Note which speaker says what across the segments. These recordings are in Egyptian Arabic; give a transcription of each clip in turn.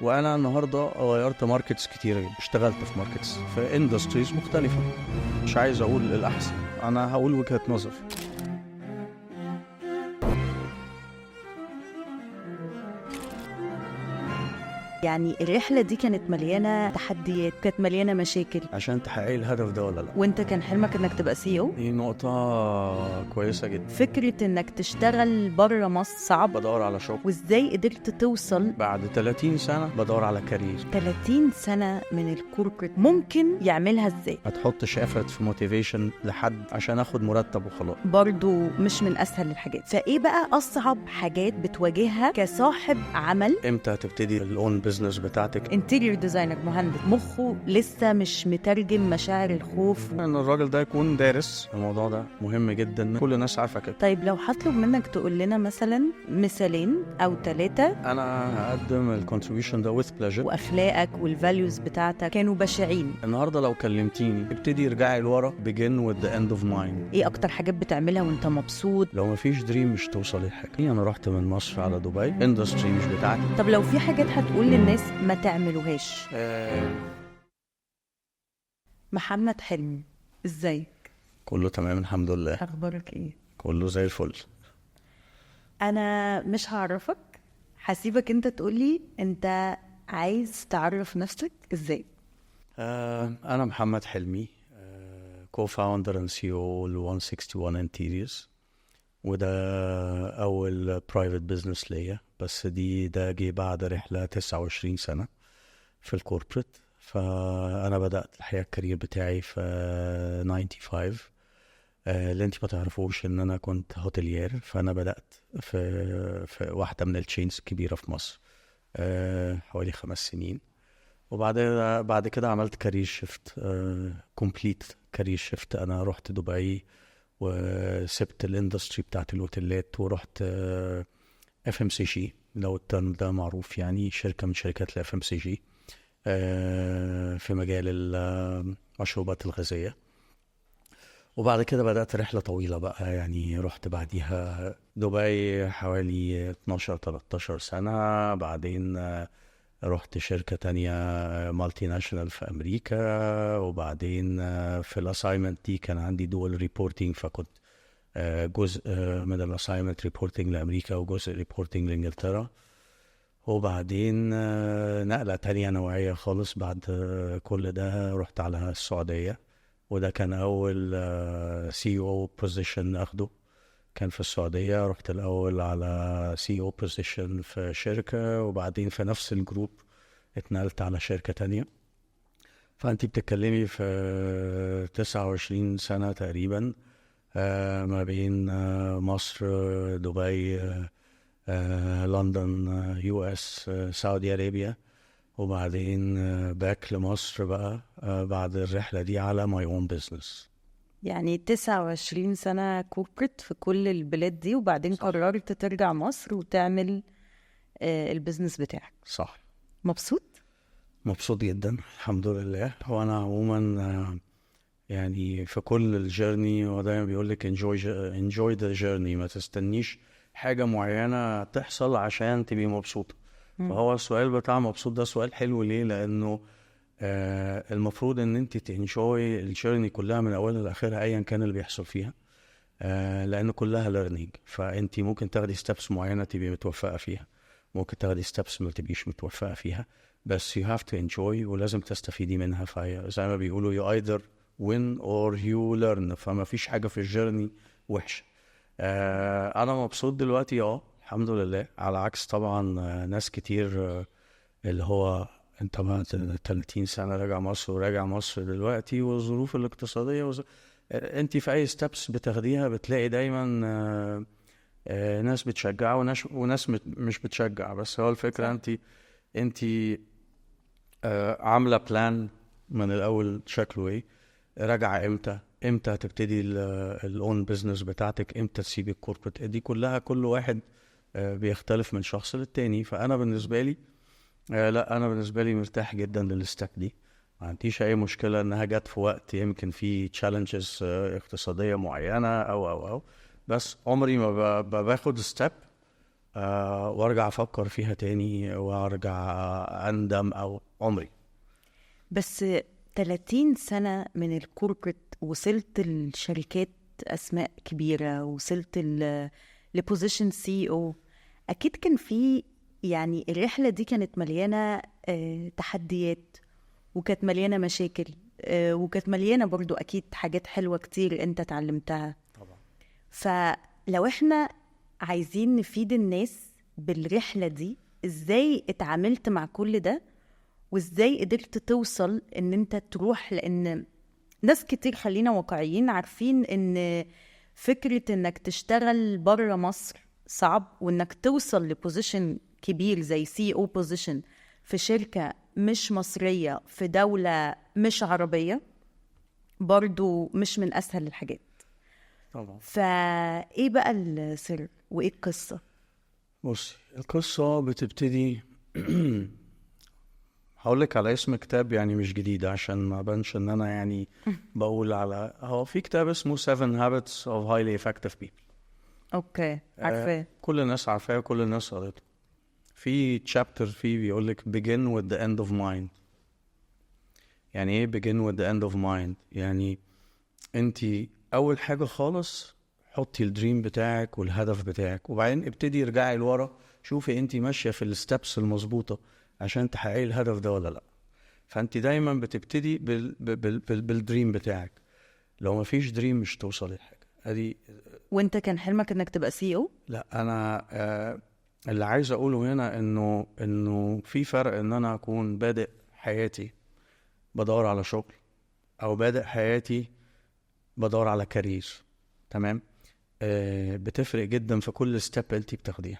Speaker 1: وانا النهارده غيرت markets كتير جدا، اشتغلت في markets في industries مختلفه. مش عايز اقول الاحسن، انا هقول وجهه نظر.
Speaker 2: يعني الرحلة دي كانت مليانة تحديات، كانت مليانة مشاكل.
Speaker 1: عشان تحققي الهدف ده ولا لا؟
Speaker 2: وانت كان حلمك انك تبقى CEO؟
Speaker 1: دي نقطة كويسة جدا.
Speaker 2: فكرة انك تشتغل بره مصر صعب.
Speaker 1: بدور على شغل.
Speaker 2: وازاي قدرت توصل
Speaker 1: بعد 30 سنة بدور على career؟
Speaker 2: 30 سنة من ال corporate ممكن يعملها ازاي؟
Speaker 1: ما تحطش effort في motivation لحد عشان اخد مرتب وخلاص.
Speaker 2: برضو مش من اسهل الحاجات. فايه بقى اصعب حاجات بتواجهها كصاحب عمل؟
Speaker 1: امتى هتبتدي ال own business بتاعتك؟
Speaker 2: interior designer، مهندس مخه لسه مش مترجم مشاعر الخوف.
Speaker 1: ان الراجل ده يكون دارس الموضوع ده مهم جدا، كل الناس عارفه كده.
Speaker 2: طيب لو هطلب منك تقول لنا مثلا مثالين او 3.
Speaker 1: انا هقدم ال contribution ده with pleasure.
Speaker 2: واخلاقك وال values بتاعتك كانوا بشعين.
Speaker 1: النهارده لو كلمتيني ابتدي ارجعي لورا، begin with the end of mind.
Speaker 2: ايه اكتر حاجات بتعملها وانت مبسوط؟
Speaker 1: لو مفيش dream مش توصلي لحاجة. انا رحت من مصر على دبي، industry مش بتاعتي.
Speaker 2: طب لو في حاجات هتقول للناس ما تعملوهاش؟ محمد حلمي، ازيك؟
Speaker 1: كله تمام الحمد لله.
Speaker 2: اخبارك ايه؟
Speaker 1: كله زي الفل.
Speaker 2: انا مش هعرفك، هسيبك انت تقولي انت عايز تعرف نفسك ازاي.
Speaker 1: انا محمد حلمي، co-founder and CEO ل 161 Interiors، وده اول private business ليا، بس ده جه بعد رحله 29 سنة في ال corporate. فانا بدات الحقيقة ال career بتاعي في 95. اللي انت ما تعرفوش ان انا كنت hotelier، فانا بدات في واحدة من ال chains الكبيرة في مصر حوالي 5 سنين، وبعد كده عملت career shift، complete career shift. انا رحت دبي وسبت ال industry بتاعت الاوتيلات ورحت FMCG، لو ال term ده معروف، يعني شركة من شركات ال FMCG في مجال المشروبات الغازية. وبعد كده بدأت رحلة طويلة بقى، يعني رحت بعديها دبي حوالي 12-13 سنة، بعدين رحت شركة تانية multinational في أمريكا، وبعدين في ال assignment دي كان عندي dual reporting، فكنت جزء من ال assignment reporting لأمريكا وجزء reporting لإنجلترا. وبعدين نقلة تانية نوعية خالص بعد كل ده، رحت على السعودية، وده كان أول CEO position أخده، كان في السعودية. رحت الأول على CEO position في شركة، وبعدين في نفس ال group اتنقلت على شركة تانية. فأنتي بتتكلمي في 29 سنة تقريبا، ما بين مصر، دبي، لندن، US، Saudi Arabia، وبعدين back لمصر بقى بعد الرحلة دي على my own business.
Speaker 2: يعني 29 سنة corporate في كل البلاد دي، وبعدين صح. قررت ترجع مصر وتعمل ال business بتاعك.
Speaker 1: صح.
Speaker 2: مبسوط؟
Speaker 1: مبسوط جدا الحمد لله. وانا عموما يعني في كل ال journey، ودايما بيقولك enjoy the journey، ما تستنيش حاجة معينة تحصل عشان تبقي مبسوطة. فهو السؤال بتاع مبسوط ده سؤال حلو. ليه؟ لأنه المفروض ان انت ت enjoy ال journey كلها من اولها لاخرها ايا كان اللي بيحصل فيها، لان كلها learning. فانت ممكن تاخدي steps معينة تبقي متوفقه فيها، ممكن تاخدي steps ما تبقيش متوفقه فيها، بس you have to enjoy ولازم تستفيدي منها. فهي زي ما بيقولوا you either win or you learn، فما فيش حاجة في ال journey وحشة. انا مبسوط دلوقتي الحمد لله، على عكس طبعا ناس كتير اللي هو انت ما 30 سنة راجع مصر وراجع مصر دلوقتي والظروف الاقتصادية انت في اي steps بتاخديها بتلاقي دايما ناس بتشجع وناس مش بتشجع. بس هو الفكرة انت عاملة plan من الاول شكله ايه، راجعة امتى هتبتدي ال own business بتاعتك، امتى تسيبي ال corporate، دي كلها كل واحد بيختلف من شخص للتاني. فانا بالنسبة لي لا، انا بالنسبة لي مرتاح جدا لل step دي، ما عنديش اي مشكلة انها جت في وقت يمكن في challenges اقتصادية معينة او او او بس عمري ما باخد step وارجع افكر فيها تاني وارجع اندم او عمري.
Speaker 2: بس 30 سنة من ال corporate، وصلت الشركات أسماء كبيرة، وصلت ل position CEO، أكيد كان في يعني الرحلة دي كانت مليانة تحديات، وكانت مليانة مشاكل، وكانت مليانة برضو أكيد حاجات حلوة كتير أنت اتعلمتها.
Speaker 1: طبعا.
Speaker 2: فلو احنا عايزين نفيد الناس بالرحلة دي، ازاي اتعاملت مع كل ده، وازاي قدرت توصل ان انت تروح؟ لان ناس كتير، خلينا واقعيين، عارفين ان فكرة انك تشتغل برا مصر صعب، وانك توصل ل position كبير زي CEO position في شركة مش مصرية في دولة مش عربية برضو مش من اسهل الحاجات.
Speaker 1: طبعا.
Speaker 2: فايه بقى السر وايه القصة؟
Speaker 1: بصي، القصة بتبتدي هقول لك على اسم كتاب يعني مش جديد عشان ما بانش ان انا يعني بقول على، هو في كتاب اسمه 7 Habits of Highly Effective People.
Speaker 2: okay، عارفاه.
Speaker 1: كل الناس عارفاه وكل الناس قريته. في chapter فيه بيقول لك begin with the end of mind. يعني ايه begin with the end of mind؟ يعني انت اول حاجة خالص حطي ال dream بتاعك والهدف بتاعك، وبعدين ابتدي ارجعي لورا، شوفي انت ماشية في ال steps المظبوطة عشان تحققي الهدف ده ولا لا. فانت دايما بتبتدي بال dream بتاعك. لو ما فيش dream مش توصلي لحاجة. ادي.
Speaker 2: وانت كان حلمك انك تبقى CEO؟
Speaker 1: لا، انا اللي عايز اقوله هنا انه في فرق ان انا اكون بادئ حياتي بدور على شغل، او بادئ حياتي بدور على career. تمام؟ بتفرق جدا في كل step انت بتاخديها.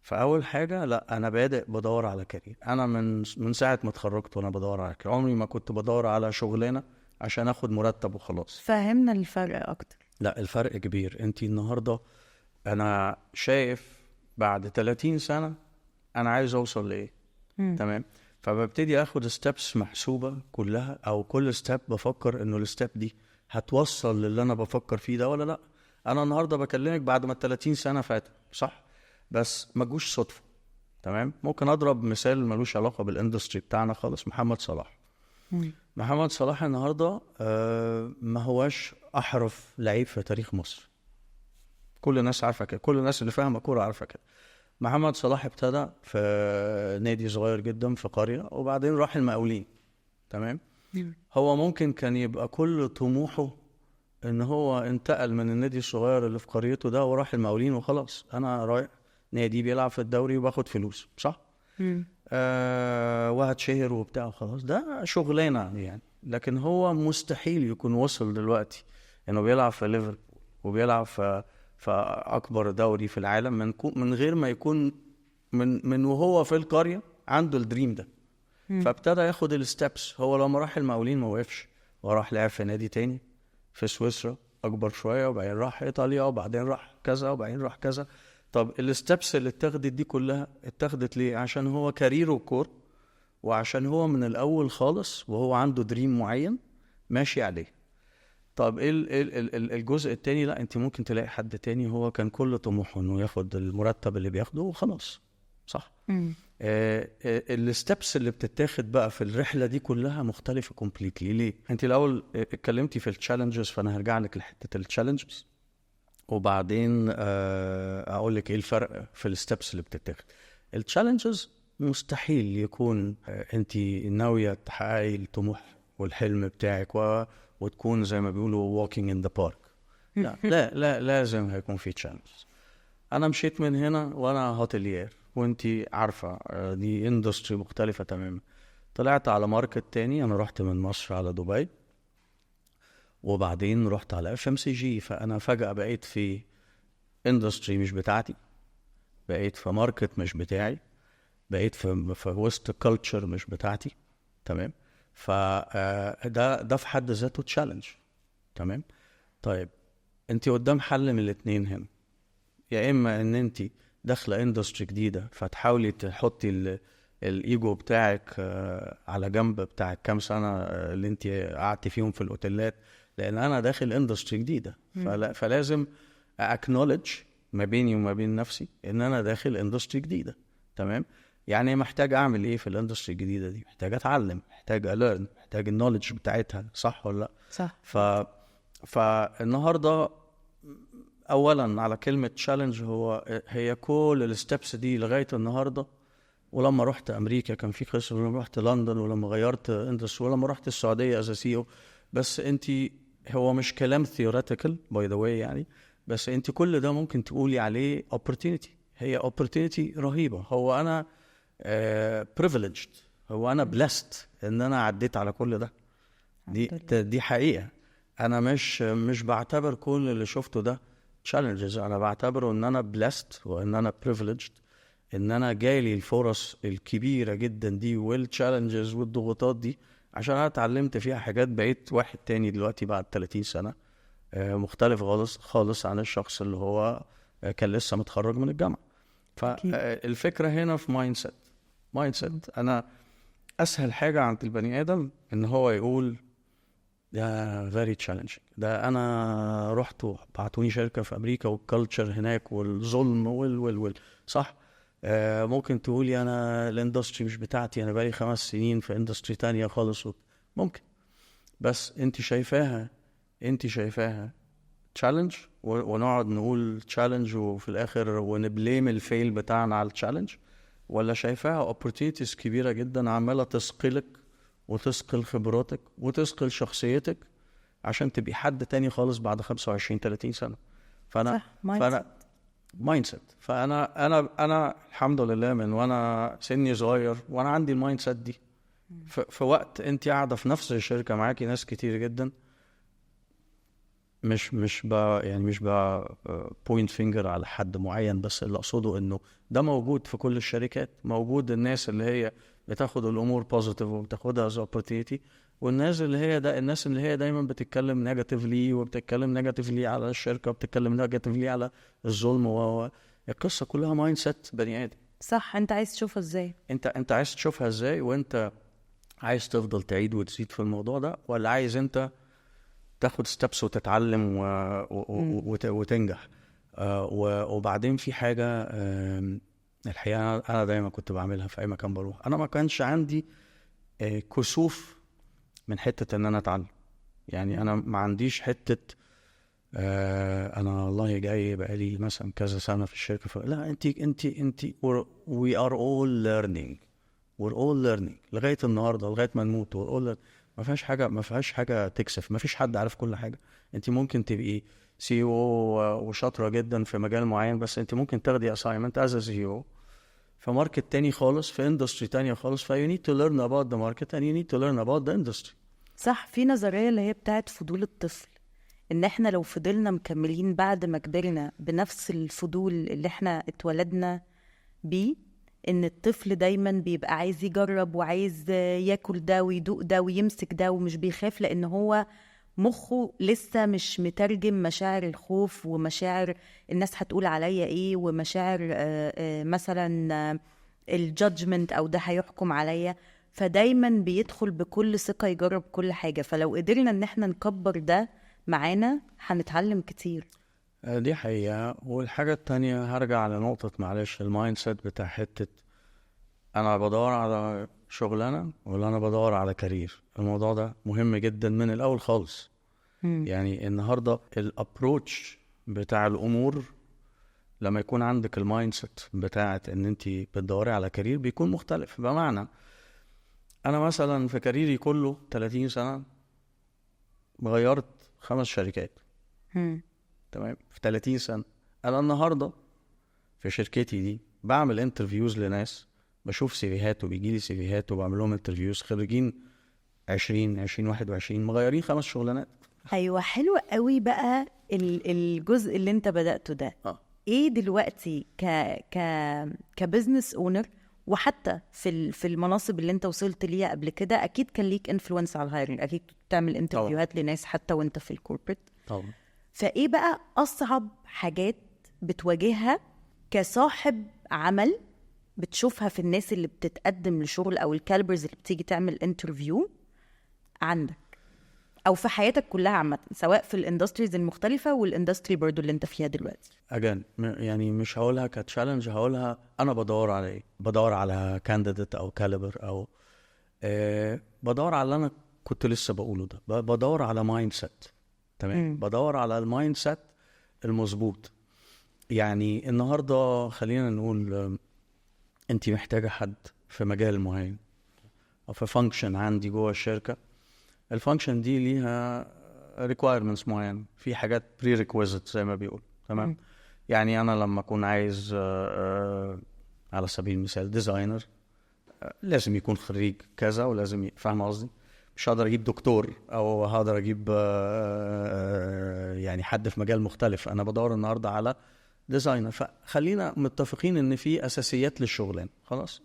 Speaker 1: فاول حاجة، لا، انا بادئ بدور على career. انا من ساعة ما اتخرجت وانا بدور على career. عمري ما كنت بدور على شغلانة عشان اخد مرتب وخلاص.
Speaker 2: فهمنا الفرق اكتر.
Speaker 1: لا، الفرق كبير. انت النهارده انا شايف بعد 30 سنة انا عايز اوصل لايه. تمام؟ فببتدي اخد steps محسوبة كلها، او كل step بفكر انه ال step دي هتوصل للي انا بفكر فيه ده ولا لا. انا النهارده بكلمك بعد ما ال 30 سنة فاتت، صح؟ بس ما جوش صدفة. تمام؟ ممكن اضرب مثال ملوش علاقة بال industry بتاعنا خالص، محمد صلاح. محمد صلاح النهارده ما هواش احرف لعيب في تاريخ مصر. كل الناس عارفه كده، كل الناس اللي فاهمه كورة عارفه كده. محمد صلاح ابتدى في نادي صغير جدا في قرية، وبعدين راح المقاولين. تمام؟ هو ممكن كان يبقى كل طموحه ان هو انتقل من النادي الصغير اللي في قريته ده وراح المقاولين وخلاص، انا رايح نادي بيلعب في الدوري وباخد فلوس، صح؟ وهتشهر وبتاع وخلاص، ده شغلانة يعني. لكن هو مستحيل يكون وصل دلوقتي انه بيلعب في ليفربول وبيلعب في اكبر دوري في العالم من غير ما يكون من وهو في القرية عنده ال dream ده. فابتدى ياخد ال steps. هو لما راح المقاولين ما وقفش، وراح لعب في نادي تاني في سويسرا اكبر شوية، وبعدين راح ايطاليا، وبعدين راح كذا، وبعدين راح كذا. طب ال steps اللي اتاخدت دي كلها اتاخدت ليه؟ عشان هو career ه كورة، وعشان هو من الاول خالص وهو عنده dream معين ماشي عليه. طب ايه الجزء التاني؟ لا، انت ممكن تلاقي حد تاني هو كان كل طموحه انه ياخد المرتب اللي بياخده وخلاص، صح؟ ال steps اللي بتتاخد بقى في الرحلة دي كلها مختلفة completely. ليه؟ انت الاول اتكلمتي في ال challenges، فانا هرجع لك لحته ال challenges، وبعدين اقول لك ايه الفرق في ال steps اللي بتتاخد. ال challenges مستحيل يكون انت ناوية تحققي الطموح والحلم بتاعك وتكون زي ما بيقولوا walking in the park. لا لا لا، لازم هيكون في challenges. انا مشيت من هنا وانا hotelier، وانت عارفه دي industry مختلفة تماما. طلعت على market تاني، انا رحت من مصر على دبي، وبعدين رحت على FMCG. فانا فجاة بقيت في industry مش بتاعتي، بقيت في market مش بتاعي، بقيت في وسط culture مش بتاعتي. تمام؟ فده ده في حد ذاته challenge. تمام؟ طيب انت قدام حل من الاتنين هنا، يا اما ان انت داخله industry جديدة فتحاولي تحطي الايجو بتاعك على جنب بتاع كام سنة اللي انت قعدتي فيهم في الاوتيلات، لان انا داخل industry جديدة، فلازم acknowledge ما بيني وما بين نفسي ان انا داخل industry جديده، تمام؟ يعني محتاج اعمل ايه في ال industry الجديدة دي؟ محتاج اتعلم، محتاج ا learn، محتاج ال knowledge بتاعتها، صح ولا لا؟
Speaker 2: صح.
Speaker 1: فالنهارده اولا على كلمة challenge، هي كل ال steps دي لغاية النهارده. ولما رحت امريكا كان في قصه، ولما رحت لندن، ولما غيرت industry، ولما رحت السعودية as CEO. بس انت هو مش كلام theoretical by the way يعني، بس انت كل ده ممكن تقولي عليه opportunity. هي opportunity رهيبه. هو انا privileged، هو انا blessed ان انا عديت على كل ده. دي
Speaker 2: الحمد لله.
Speaker 1: دي حقيقه. انا مش بعتبر كل اللي شفته ده challenges، انا بعتبره ان انا blessed وان انا privileged، ان انا جالي الفرص الكبيرة جدا دي وال challenges والضغوطات دي، عشان انا اتعلمت فيها حاجات. بقيت واحد تاني دلوقتي بعد 30 سنه، مختلف خالص خالص عن الشخص اللي هو كان لسه متخرج من الجامعه. فالفكرة هنا في mindset. mindset انا اسهل حاجة عند البني ادم ان هو يقول ده very challenging، ده انا رحت وبعتوني شركة في امريكا وال culture هناك والظلم وال وال وال صح. ممكن تقولي انا ال industry مش بتاعتي، انا بقالي 5 سنين في industry تانية خالص. ممكن، بس انت شايفاها challenge، ونقعد نقول challenge وفي الاخر ون blame ال fail بتاعنا على ال challenge، ولا شايفاها opportunities كبيرة جدا عمالة تثقلك وتثقل خبراتك وتثقل شخصيتك عشان تبقي حد تاني خالص بعد 25 30 سنة؟ فانا
Speaker 2: صح، mindset.
Speaker 1: فانا mindset. فانا انا انا الحمد لله من وانا سني صغير وانا عندي ال mindset دي. في وقت انت قاعدة في نفس الشركة معاكي ناس كتير جدا، مش ب يعني مش ب point finger على حد معين، بس اللي اقصده انه ده موجود في كل الشركات. موجود الناس اللي هي بتاخد الامور positive وبتاخدها as opportunity، والناس اللي هي ده الناس اللي هي دايما بتتكلم negatively، وبتتكلم negatively على الشركه، وبتتكلم negatively على الظلم. و القصة كلها mindset بني ادم.
Speaker 2: صح، انت عايز تشوفها ازاي.
Speaker 1: انت عايز تشوفها ازاي، وانت عايز تفضل تعيد وتزيد في الموضوع ده، ولا عايز انت تاخد steps وتتعلم وتنجح. وبعدين في حاجة الحقيقة انا دايما كنت بعملها في اي مكان بروح. انا ما كانش عندي كسوف من حتة ان انا اتعلم. يعني انا ما عنديش حتة انا والله جاي بقالي مثلا كذا سنة في الشركه. لا، انت we are all learning، we're all learning لغاية النهارده، لغاية ما نموت we're all learning. ما فيهاش حاجه، ما فيهاش حاجة تكسف. ما فيش حد عارف كل حاجه. انت ممكن تبقي CEO وشاطره جدا في مجال معين، بس انت ممكن تاخدي assignment as CEO في market تاني خالص، في industry تانية خالص، ف you need to learn about the market and you need to learn about the industry.
Speaker 2: صح، في نظرية اللي هي بتاعت فضول الطفل، ان احنا لو فضلنا مكملين بعد ما كبرنا بنفس الفضول اللي احنا اتولدنا بيه، ان الطفل دايما بيبقى عايز يجرب وعايز ياكل ده ويدوق ده ويمسك ده ومش بيخاف، لان هو مخه لسه مش مترجم مشاعر الخوف ومشاعر الناس هتقول عليا ايه ومشاعر مثلا ال judgment او ده هيحكم عليا. فدايما بيدخل بكل ثقة يجرب كل حاجة. فلو قدرنا ان احنا نكبر ده معانا هنتعلم كتير.
Speaker 1: دي حقيقة. والحاجة التانية هرجع لنقطة، معلش، ال mindset بتاع حتة أنا بدور على شغلانة ولا أنا بدور على career. الموضوع ده مهم جدا من الأول خالص. يعني النهاردة ال approach بتاع الأمور لما يكون عندك ال mindset بتاعت ان انت بتدوري على career بيكون مختلف. بمعنى انا مثلا في career ي كله 30 سنة غيرت خمس شركات. تمام؟ في 30 سنة. انا النهارده في شركتي دي بعمل interviews لناس، بشوف CV هات وبيجي لي CV هات وبعمل لهم interviews، خريجين 20 20 21، مغيرين خمس شغلانات.
Speaker 2: ايوه، حلو قوي بقى الجزء اللي انت بدأته ده. ايه دلوقتي ك ك ك business owner، وحتى في المناصب اللي انت وصلت ليها قبل كده، اكيد كان ليك influence على ال hiring، اكيد بتعمل interview هات لناس حتى وانت في ال corporate.
Speaker 1: طبعا.
Speaker 2: فايه بقى اصعب حاجات بتواجهها كصاحب عمل، بتشوفها في الناس اللي بتتقدم لشغل او ال calibers اللي بتيجي تعمل interview عندك؟ او في حياتك كلها عامة، سواء في ال industries المختلفة وال industry برضو اللي انت فيها دلوقتي؟
Speaker 1: again، يعني مش هقولها ك challenge، هقولها انا بدور على ايه. بدور على candidate او caliber او بدور على اللي انا كنت لسه بقوله ده، بدور على mindset، تمام؟ بدور على ال mindset المظبوط. يعني النهارده خلينا نقول انت محتاجه حد في مجال معين او في function عندي جوه الشركة، ال function دي ليها requirements معينة، في حاجات prerequisite زي ما بيقول، تمام؟ يعني انا لما اكون عايز على سبيل المثال designer، لازم يكون خريج كذا ولازم فاهم قصدي؟ مش هقدر اجيب دكتور او هقدر اجيب يعني حد في مجال مختلف. انا بدور النهارده على designer، فخلينا متفقين ان في اساسيات للشغلانه، خلاص؟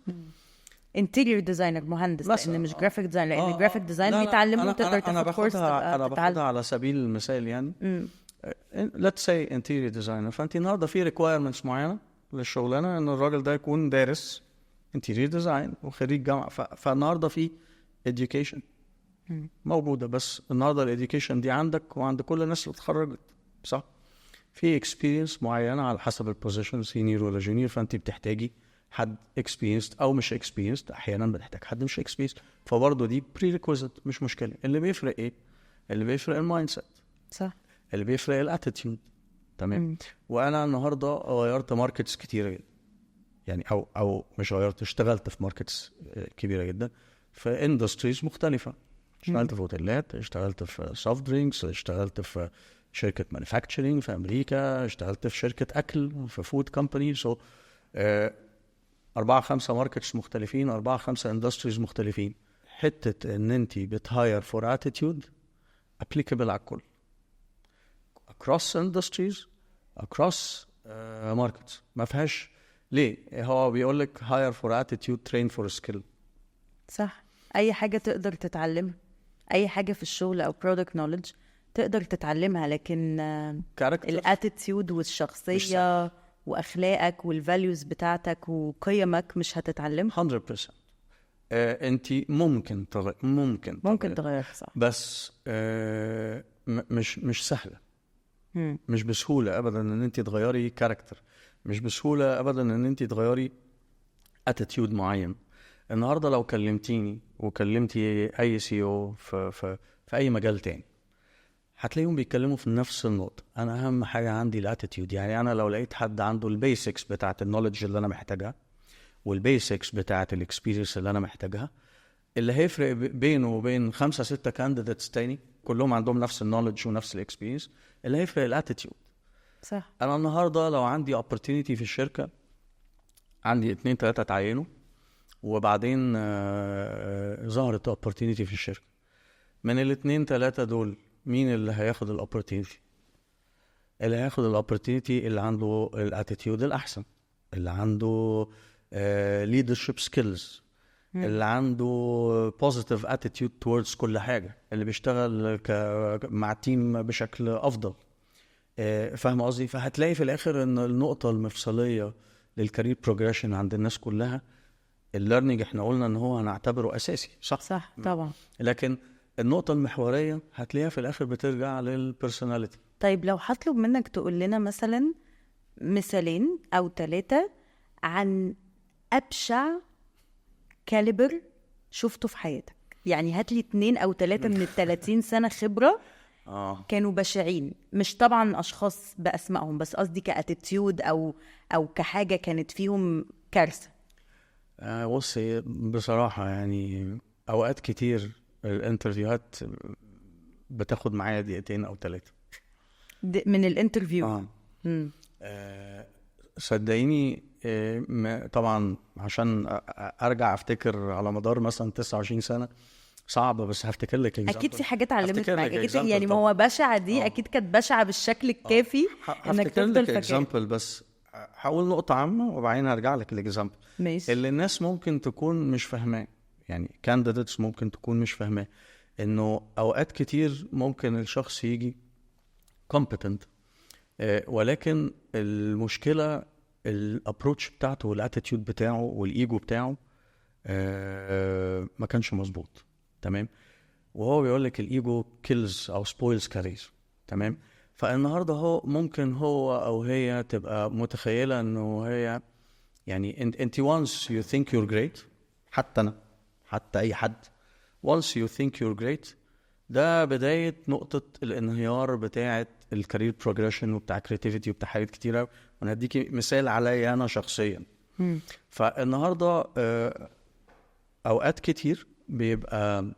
Speaker 2: interior designer، مهندس،
Speaker 1: مثلاً،
Speaker 2: لان مش graphic design، لان ال graphic design
Speaker 1: لا، لا،
Speaker 2: بيتعلموا، تقدر
Speaker 1: أنا
Speaker 2: تاخد course،
Speaker 1: باخدها انا
Speaker 2: تبقى تتعلم.
Speaker 1: باخدها على سبيل المثال يعني. Let's say interior designer، فانت النهارده في requirements معينة للشغلانه، ان الراجل ده يكون دارس interior design وخريج جامعه، فالنهارده في education موجوده، بس النهارده ال education دي عندك وعند كل الناس اللي اتخرجت، صح؟ في experience معينة على حسب ال position، senior ولا junior، فانت بتحتاجي حد experienced او مش experienced، احيانا بنحتاج حد مش experienced، فبرضه دي prerequisite، مش مشكله. اللي بيفرق ايه؟ اللي بيفرق ال mindset. اللي بيفرق ال attitude، تمام؟ وانا النهارده غيرت markets كتيرة جدا، يعني او مش غيرت، اشتغلت في markets كبيرة جدا في industries مختلفه. اشتغلت في اوتيلات، اشتغلت في soft drinks، اشتغلت في شركة manufacturing في امريكا، اشتغلت في شركة اكل، في food company، so أربعة خمسة markets مختلفين، أربعة خمسة industries مختلفين. حتة إن أنت بت hire for attitude applicable على الكل، across industries، across markets، ما فيهاش. ليه؟ هو بيقول لك hire for attitude، train for skill.
Speaker 2: صح، اي حاجة تقدر تتعلمها، اي حاجة في الشغل او product knowledge تقدر تتعلمها، لكن
Speaker 1: character
Speaker 2: ال attitude والشخصية واخلاقك وال values بتاعتك وقيمك مش هتتعلمها.
Speaker 1: 100%. انت ممكن تغير، ممكن
Speaker 2: ممكن
Speaker 1: تغير.
Speaker 2: تغير، صح.
Speaker 1: بس مش سهله. مش بسهولة ابدا ان انت تغيري character، مش بسهولة ابدا ان انت تغيري attitude معين. النهارده لو كلمتيني وكلمتي اي CEO في اي مجال تاني، هتلاقيهم بيتكلموا في نفس النقطه: انا اهم حاجة عندي ال attitude. يعني انا لو لقيت حد عنده ال basics بتاعت ال knowledge اللي انا محتاجها وال basics بتاعت ال experience اللي انا محتاجها، اللي هيفرق بينه وبين خمسة ستة candidates تاني كلهم عندهم نفس ال knowledge ونفس ال experience، اللي هيفرق ال attitude. انا النهارده لو عندي opportunity في الشركه، عندي اتنين تلاتة اتعينوا وبعدين ظهرت opportunity في الشركه، من الاتنين تلاتة دول مين اللي هياخد ال opportunity؟ اللي هياخد ال opportunity اللي عنده ال attitude الاحسن، اللي عنده leadership skills، اللي عنده positive attitude towards كل حاجه، اللي بيشتغل مع ال team بشكل افضل. فاهم قصدي؟ فهتلاقي في الاخر ان النقطة المفصليه لل career progression عند الناس كلها ال learning، احنا قلنا ان هو هنعتبره اساسي، صح؟
Speaker 2: صح طبعا.
Speaker 1: لكن النقطة المحورية هتلاقيها في الاخر بترجع لل personality.
Speaker 2: طيب، لو هطلب منك تقول لنا مثلا مثالين او ثلاثة عن ابشع caliber شفته في حياتك، يعني هات لي اتنين او ثلاثة من ال 30 سنة خبره كانوا بشعين، مش طبعا اشخاص باسمائهم، بس قصدي ك attitude او كحاجة كانت فيهم كارثه.
Speaker 1: بصي، بصراحة يعني اوقات كتير ال interview هات بتاخد معايا دقيقتين او ثلاثه.
Speaker 2: من ال interview؟
Speaker 1: اه. صدقيني، طبعا عشان ارجع افتكر على مدار مثلا 29 سنة صعبه، بس هفتكر لك
Speaker 2: اكيد في حاجات علمت
Speaker 1: هفتكر
Speaker 2: معاك
Speaker 1: لك
Speaker 2: اكيد
Speaker 1: example.
Speaker 2: يعني ما
Speaker 1: طبعاً.
Speaker 2: هو بشعة دي اكيد كانت بشعة بالشكل الكافي انك
Speaker 1: هفتكر
Speaker 2: تفضل
Speaker 1: لك
Speaker 2: فاكرها.
Speaker 1: example، بس هقول نقطة عامة وبعدين هرجع لك ال example.
Speaker 2: ماشي.
Speaker 1: اللي الناس ممكن تكون مش فاهماه، يعني candidates ممكن تكون مش فاهماه، انه اوقات كتير ممكن الشخص يجي competent، ولكن المشكلة ال approach بتاعته وال attitude بتاعه والايجو بتاعه ما كانش مظبوط، تمام؟ وهو بيقول لك ال ego kills او spoils career، تمام؟ فالنهارده هو ممكن هو او هي تبقى متخيله انه هي يعني انت once you think you're great، حتى انا، حتى اي حد، once you think you're great، ده بداية نقطة الانهيار بتاعه ال career progression وبتاع creativity وبتاع حاجات كتيره. وانا هديكي مثال عليا انا شخصيا. فالنهارده اوقات كتير بيبقى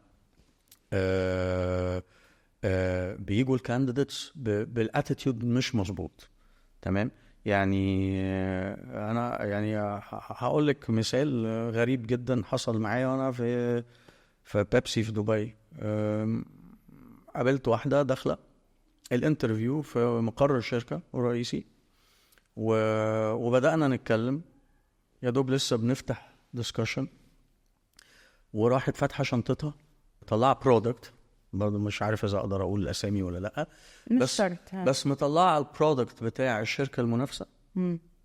Speaker 1: بيجوا ال candidates بال attitude مش مظبوط، تمام؟ يعني انا يعني هقول لك مثال غريب جدا حصل معايا وانا في بيبسي في دبي. قابلت واحدة داخله ال interview في مقر الشركة الرئيسي، وبدانا نتكلم، يا دوب لسه بنفتح discussion، وراحت فاتحة شنطتها طلع product، برضه مش عارف اذا اقدر اقول الاسامي ولا لا.
Speaker 2: مش
Speaker 1: بس
Speaker 2: شرط، ها.
Speaker 1: بس مطلعه ال product بتاع الشركة المنافسة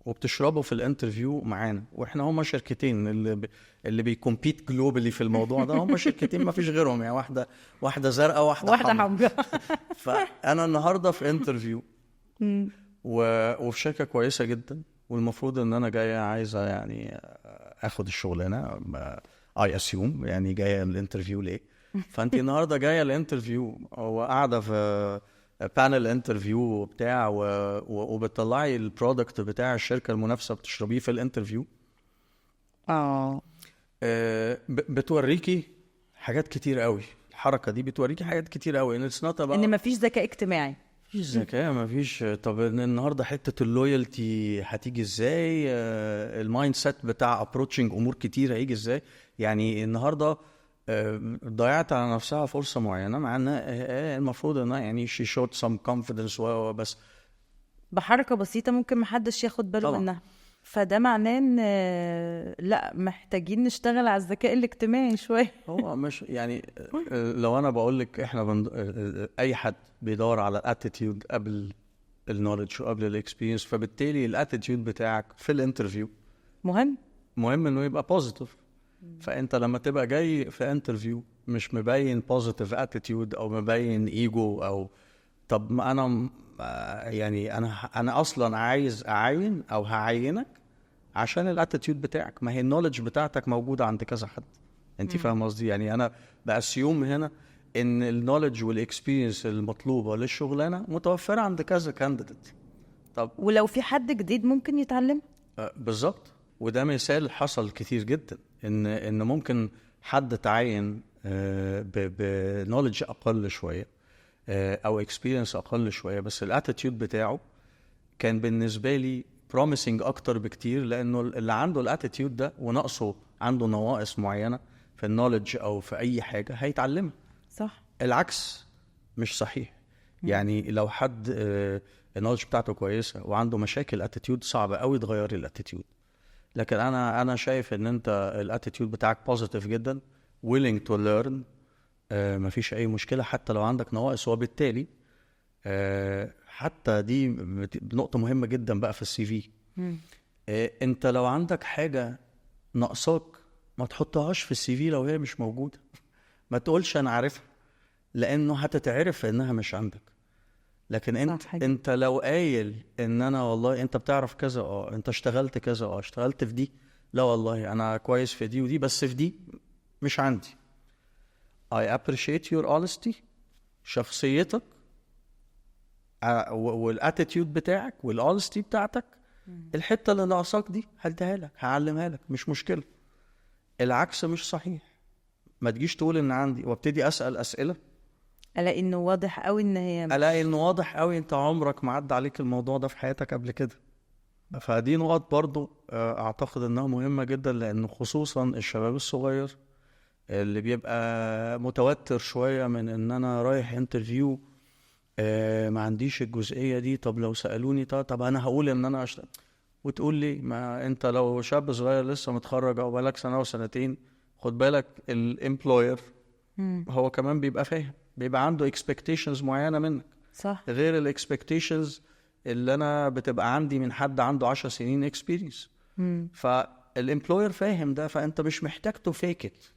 Speaker 1: وبتشربه في ال interview معانا، واحنا هما شركتين اللي بي compete globally في الموضوع ده، هما شركتين ما فيش غيرهم، يعني واحدة زرقاء واحدة
Speaker 2: واحدة
Speaker 1: حمراء.
Speaker 2: حمراء.
Speaker 1: فانا النهارده في interview وفي شركة كويسة جدا، والمفروض ان انا جاية عايزه يعني اخد الشغلانه، I assume، يعني جاية ال interview ليه؟ فانت النهارده جاية ال interview وقاعدة في panel interview وبتاع وبتطلعي ال product بتاع الشركة المنافسة بتشربيه في ال interview. بتوريكي حاجات كتير قوي، الحركة دي بتوريكي حاجات كتير قوي ان it's not
Speaker 2: ان مفيش ذكاء اجتماعي.
Speaker 1: مفيش ذكاء، مفيش. طب النهارده حتة ال loyalty هتيجي ازاي؟ ال mindset بتاع approaching امور كتير هيجي ازاي؟ يعني النهارده ضيعت على نفسها فرصة معينه، مع ان المفروض انها يعني she showed some confidence بس
Speaker 2: بحركة بسيطة ممكن محدش ياخد باله منها. فده معناه ان لا، محتاجين نشتغل على الذكاء الاجتماعي شويه.
Speaker 1: هو مش يعني لو انا بقول لك احنا اي حد بيدور على ال attitude قبل ال knowledge وقبل ال experience، فبالتالي ال attitude بتاعك في ال interview
Speaker 2: مهم.
Speaker 1: مهم انه يبقى positive. فانت لما تبقى جاي في interview مش مبين positive attitude او مبين ايجو او طب ما انا يعني انا اصلا عايز اعين او هعينك عشان ال attitude بتاعك، ما هي ال knowledge بتاعتك موجودة عند كذا حد، انت فاهم قصدي؟ يعني انا ب assume هنا ان ال knowledge وال experience المطلوبة للشغلانه متوفرة عند كذا candidate. طب
Speaker 2: ولو في حد جديد ممكن يتعلم.
Speaker 1: بالظبط. وده مثال حصل كتير جدا، ان ممكن حد تعين ب knowledge اقل شوية او experience اقل شويه، بس ال attitude بتاعه كان بالنسبة لي promising اكتر بكتير، لانه اللي عنده ال attitude ده وناقصه، عنده نواقص معينة في ال knowledge او في اي حاجة هيتعلمها. العكس مش صحيح. يعني لو حد ال knowledge بتاعته كويسة وعنده مشاكل attitude، صعب قوي تغيري ال attitude. لكن انا شايف ان انت ال attitude بتاعك positive جدا، willing to learn، مفيش اي مشكلة حتى لو عندك نواقص. وبالتالي حتى دي نقطة مهمة جدا بقى في ال CV. انت لو عندك حاجة ناقصاك ما تحطهاش في ال CV لو هي مش موجوده، ما تقولش انا عارفها، لانه هتتعرف انها مش عندك. لكن انت انت لو قايل ان انا والله انت بتعرف كذا، انت اشتغلت كذا، اشتغلت في دي، لا والله انا كويس في دي ودي، بس في دي مش عندي. I appreciate your honesty، شخصيتك وال attitude بتاعك وال honesty بتاعتك، الحتة اللي ناقصاك دي هديها لك، هعلمها لك، مش مشكله. العكس مش صحيح، ما تجيش تقول ان عندي وابتدي اسال اسئلة
Speaker 2: الاقي انه واضح قوي ان هي
Speaker 1: الاقي انه واضح قوي انت عمرك ما عدى عليك الموضوع ده في حياتك قبل كده. فدي نقط برضو اعتقد انها مهمة جدا، لانه خصوصا الشباب الصغير اللي بيبقى متوتر شوية من ان انا رايح interview، ما عنديش الجزئية دي، طب لو سالوني طب انا هقول ان انا وتقول لي ما انت لو شاب صغير لسه متخرج او بقالك سنة او سنتين، خد بالك ال employer هو كمان بيبقى فاهم، بيبقى عنده expectations معينة منك. غير ال expectations اللي انا بتبقى عندي من حد عنده 10 سنين experience. فال employer فاهم ده، فانت مش محتاج to fake it،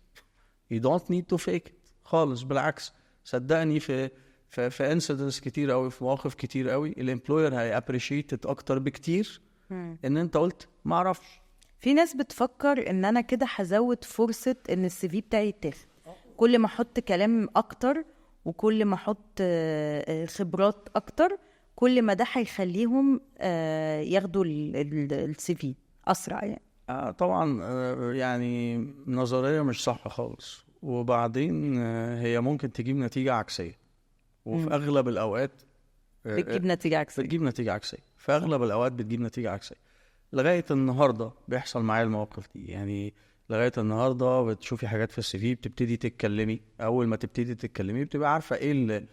Speaker 1: you don't need to fake it خالص، بالعكس صدقني في incidents كتير قوي، في مواقف كتير قوي ال employer هي appreciate اكتر بكتير ان انت قلت ما اعرفش.
Speaker 2: في ناس بتفكر ان انا كده هزود فرصة ان ال CV بتاعي يتاخد، كل ما احط كلام اكتر وكل ما احط خبرات اكتر، كل ما ده هيخليهم ياخدوا ال CV اسرع يعني.
Speaker 1: طبعا يعني نظرية مش صح خالص. وبعدين هي ممكن تجيب نتيجة عكسية، وفي اغلب الاوقات
Speaker 2: بتجيب نتيجة عكسية.
Speaker 1: بتجيب نتيجة عكسية في اغلب الاوقات، بتجيب نتيجة عكسية. لغاية النهارده بيحصل معايا المواقف دي، يعني لغاية النهارده بتشوفي حاجات في ال CV، بتبتدي تتكلمي، اول ما تبتدي تتكلمي بتبقى عارفه ايه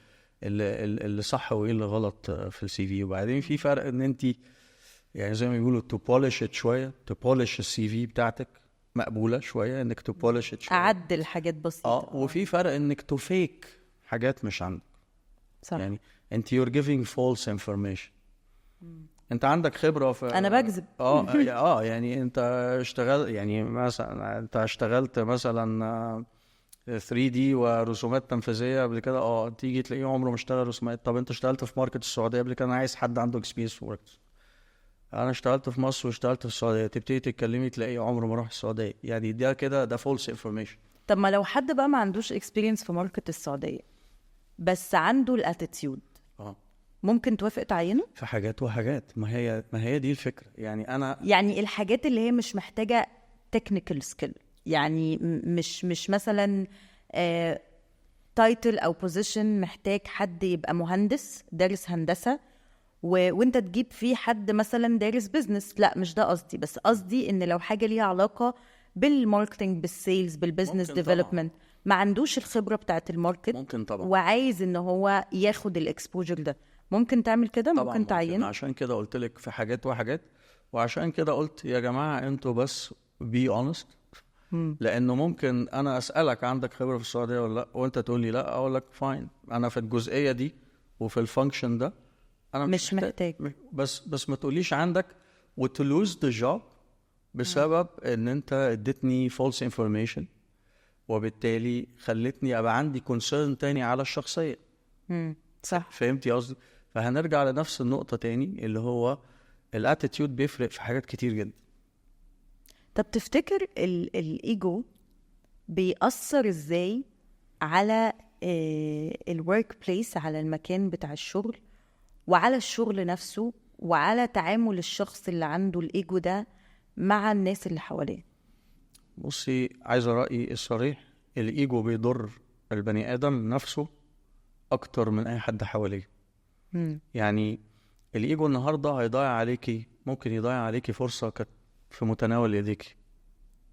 Speaker 1: اللي صح وايه اللي غلط في ال CV. وبعدين في فرق ان انت يعني زي ما بيقولوا to polish شويه، to polish ال CV بتاعتك مقبولة شوية انك to polish شويه،
Speaker 2: اعدل حاجات بسيطه.
Speaker 1: وفي فرق انك to fake حاجات مش عندك.
Speaker 2: صح.
Speaker 1: يعني انت you're giving false information. انت عندك خبره في،
Speaker 2: انا بكذب.
Speaker 1: يعني انت اشتغل، يعني مثلا انت اشتغلت مثلا 3D ورسومات تنفيذية قبل كده، تيجي تلاقيه عمره ما اشتغل رسومات. طب انت اشتغلت في market السعودية قبل كده؟ انا عايز حد عنده experience في market. انا اشتغلت في مصر واشتغلت في السعودية، تبتدي تتكلمي تلاقيه عمره ما راح السعودية. يعني ده كده ده false information.
Speaker 2: طب ما لو حد بقى ما عندوش experience في market السعودية بس عنده ال attitude، ممكن توافق تعينه؟
Speaker 1: في حاجات وحاجات. ما هي دي الفكرة. يعني انا
Speaker 2: يعني الحاجات اللي هي مش محتاجه technical skill، يعني مش مثلا title او position محتاج حد يبقى مهندس دارس هندسة وانت تجيب فيه حد مثلا دارس business، لا مش ده قصدي، بس قصدي ان لو حاجة ليها علاقة بال marketing، بال sales، بال business development، ما عندوش الخبرة بتاعه ال market،
Speaker 1: ممكن طبعا،
Speaker 2: وعايز ان هو ياخد ال exposure ده، ممكن تعمل كده، ممكن تعينه.
Speaker 1: عشان كده قلت لك في حاجات وحاجات، وعشان كده قلت يا جماعة انتوا بس be honest، لانه ممكن انا اسالك عندك خبره في السعودية ولا لا، وانت تقول لي لا، اقول لك fine، انا في الجزئية دي وفي ال function ده انا
Speaker 2: مش محتاج،
Speaker 1: بس ما تقوليش عندك وت lose the job بسبب ان انت اديتني false information، وبالتالي خلتني ابقى عندي concern تاني على الشخصية.
Speaker 2: صح،
Speaker 1: فهمتي قصدي؟ فهنرجع لنفس النقطة تاني، اللي هو ال attitude بيفرق في حاجات كتير جدا.
Speaker 2: طب تفتكر الايجو بيأثر ازاي على ال workplace، على المكان بتاع الشغل، وعلى الشغل نفسه، وعلى تعامل الشخص اللي عنده الايجو ده مع الناس اللي حواليه؟
Speaker 1: بصي، عايزه رأيي الصريح، الايجو بيضر البني ادم نفسه اكتر من اي حد حواليه. يعني الايجو النهارده هيضيع عليكي، ممكن يضيع عليكي فرصة كانت في متناول يديكي.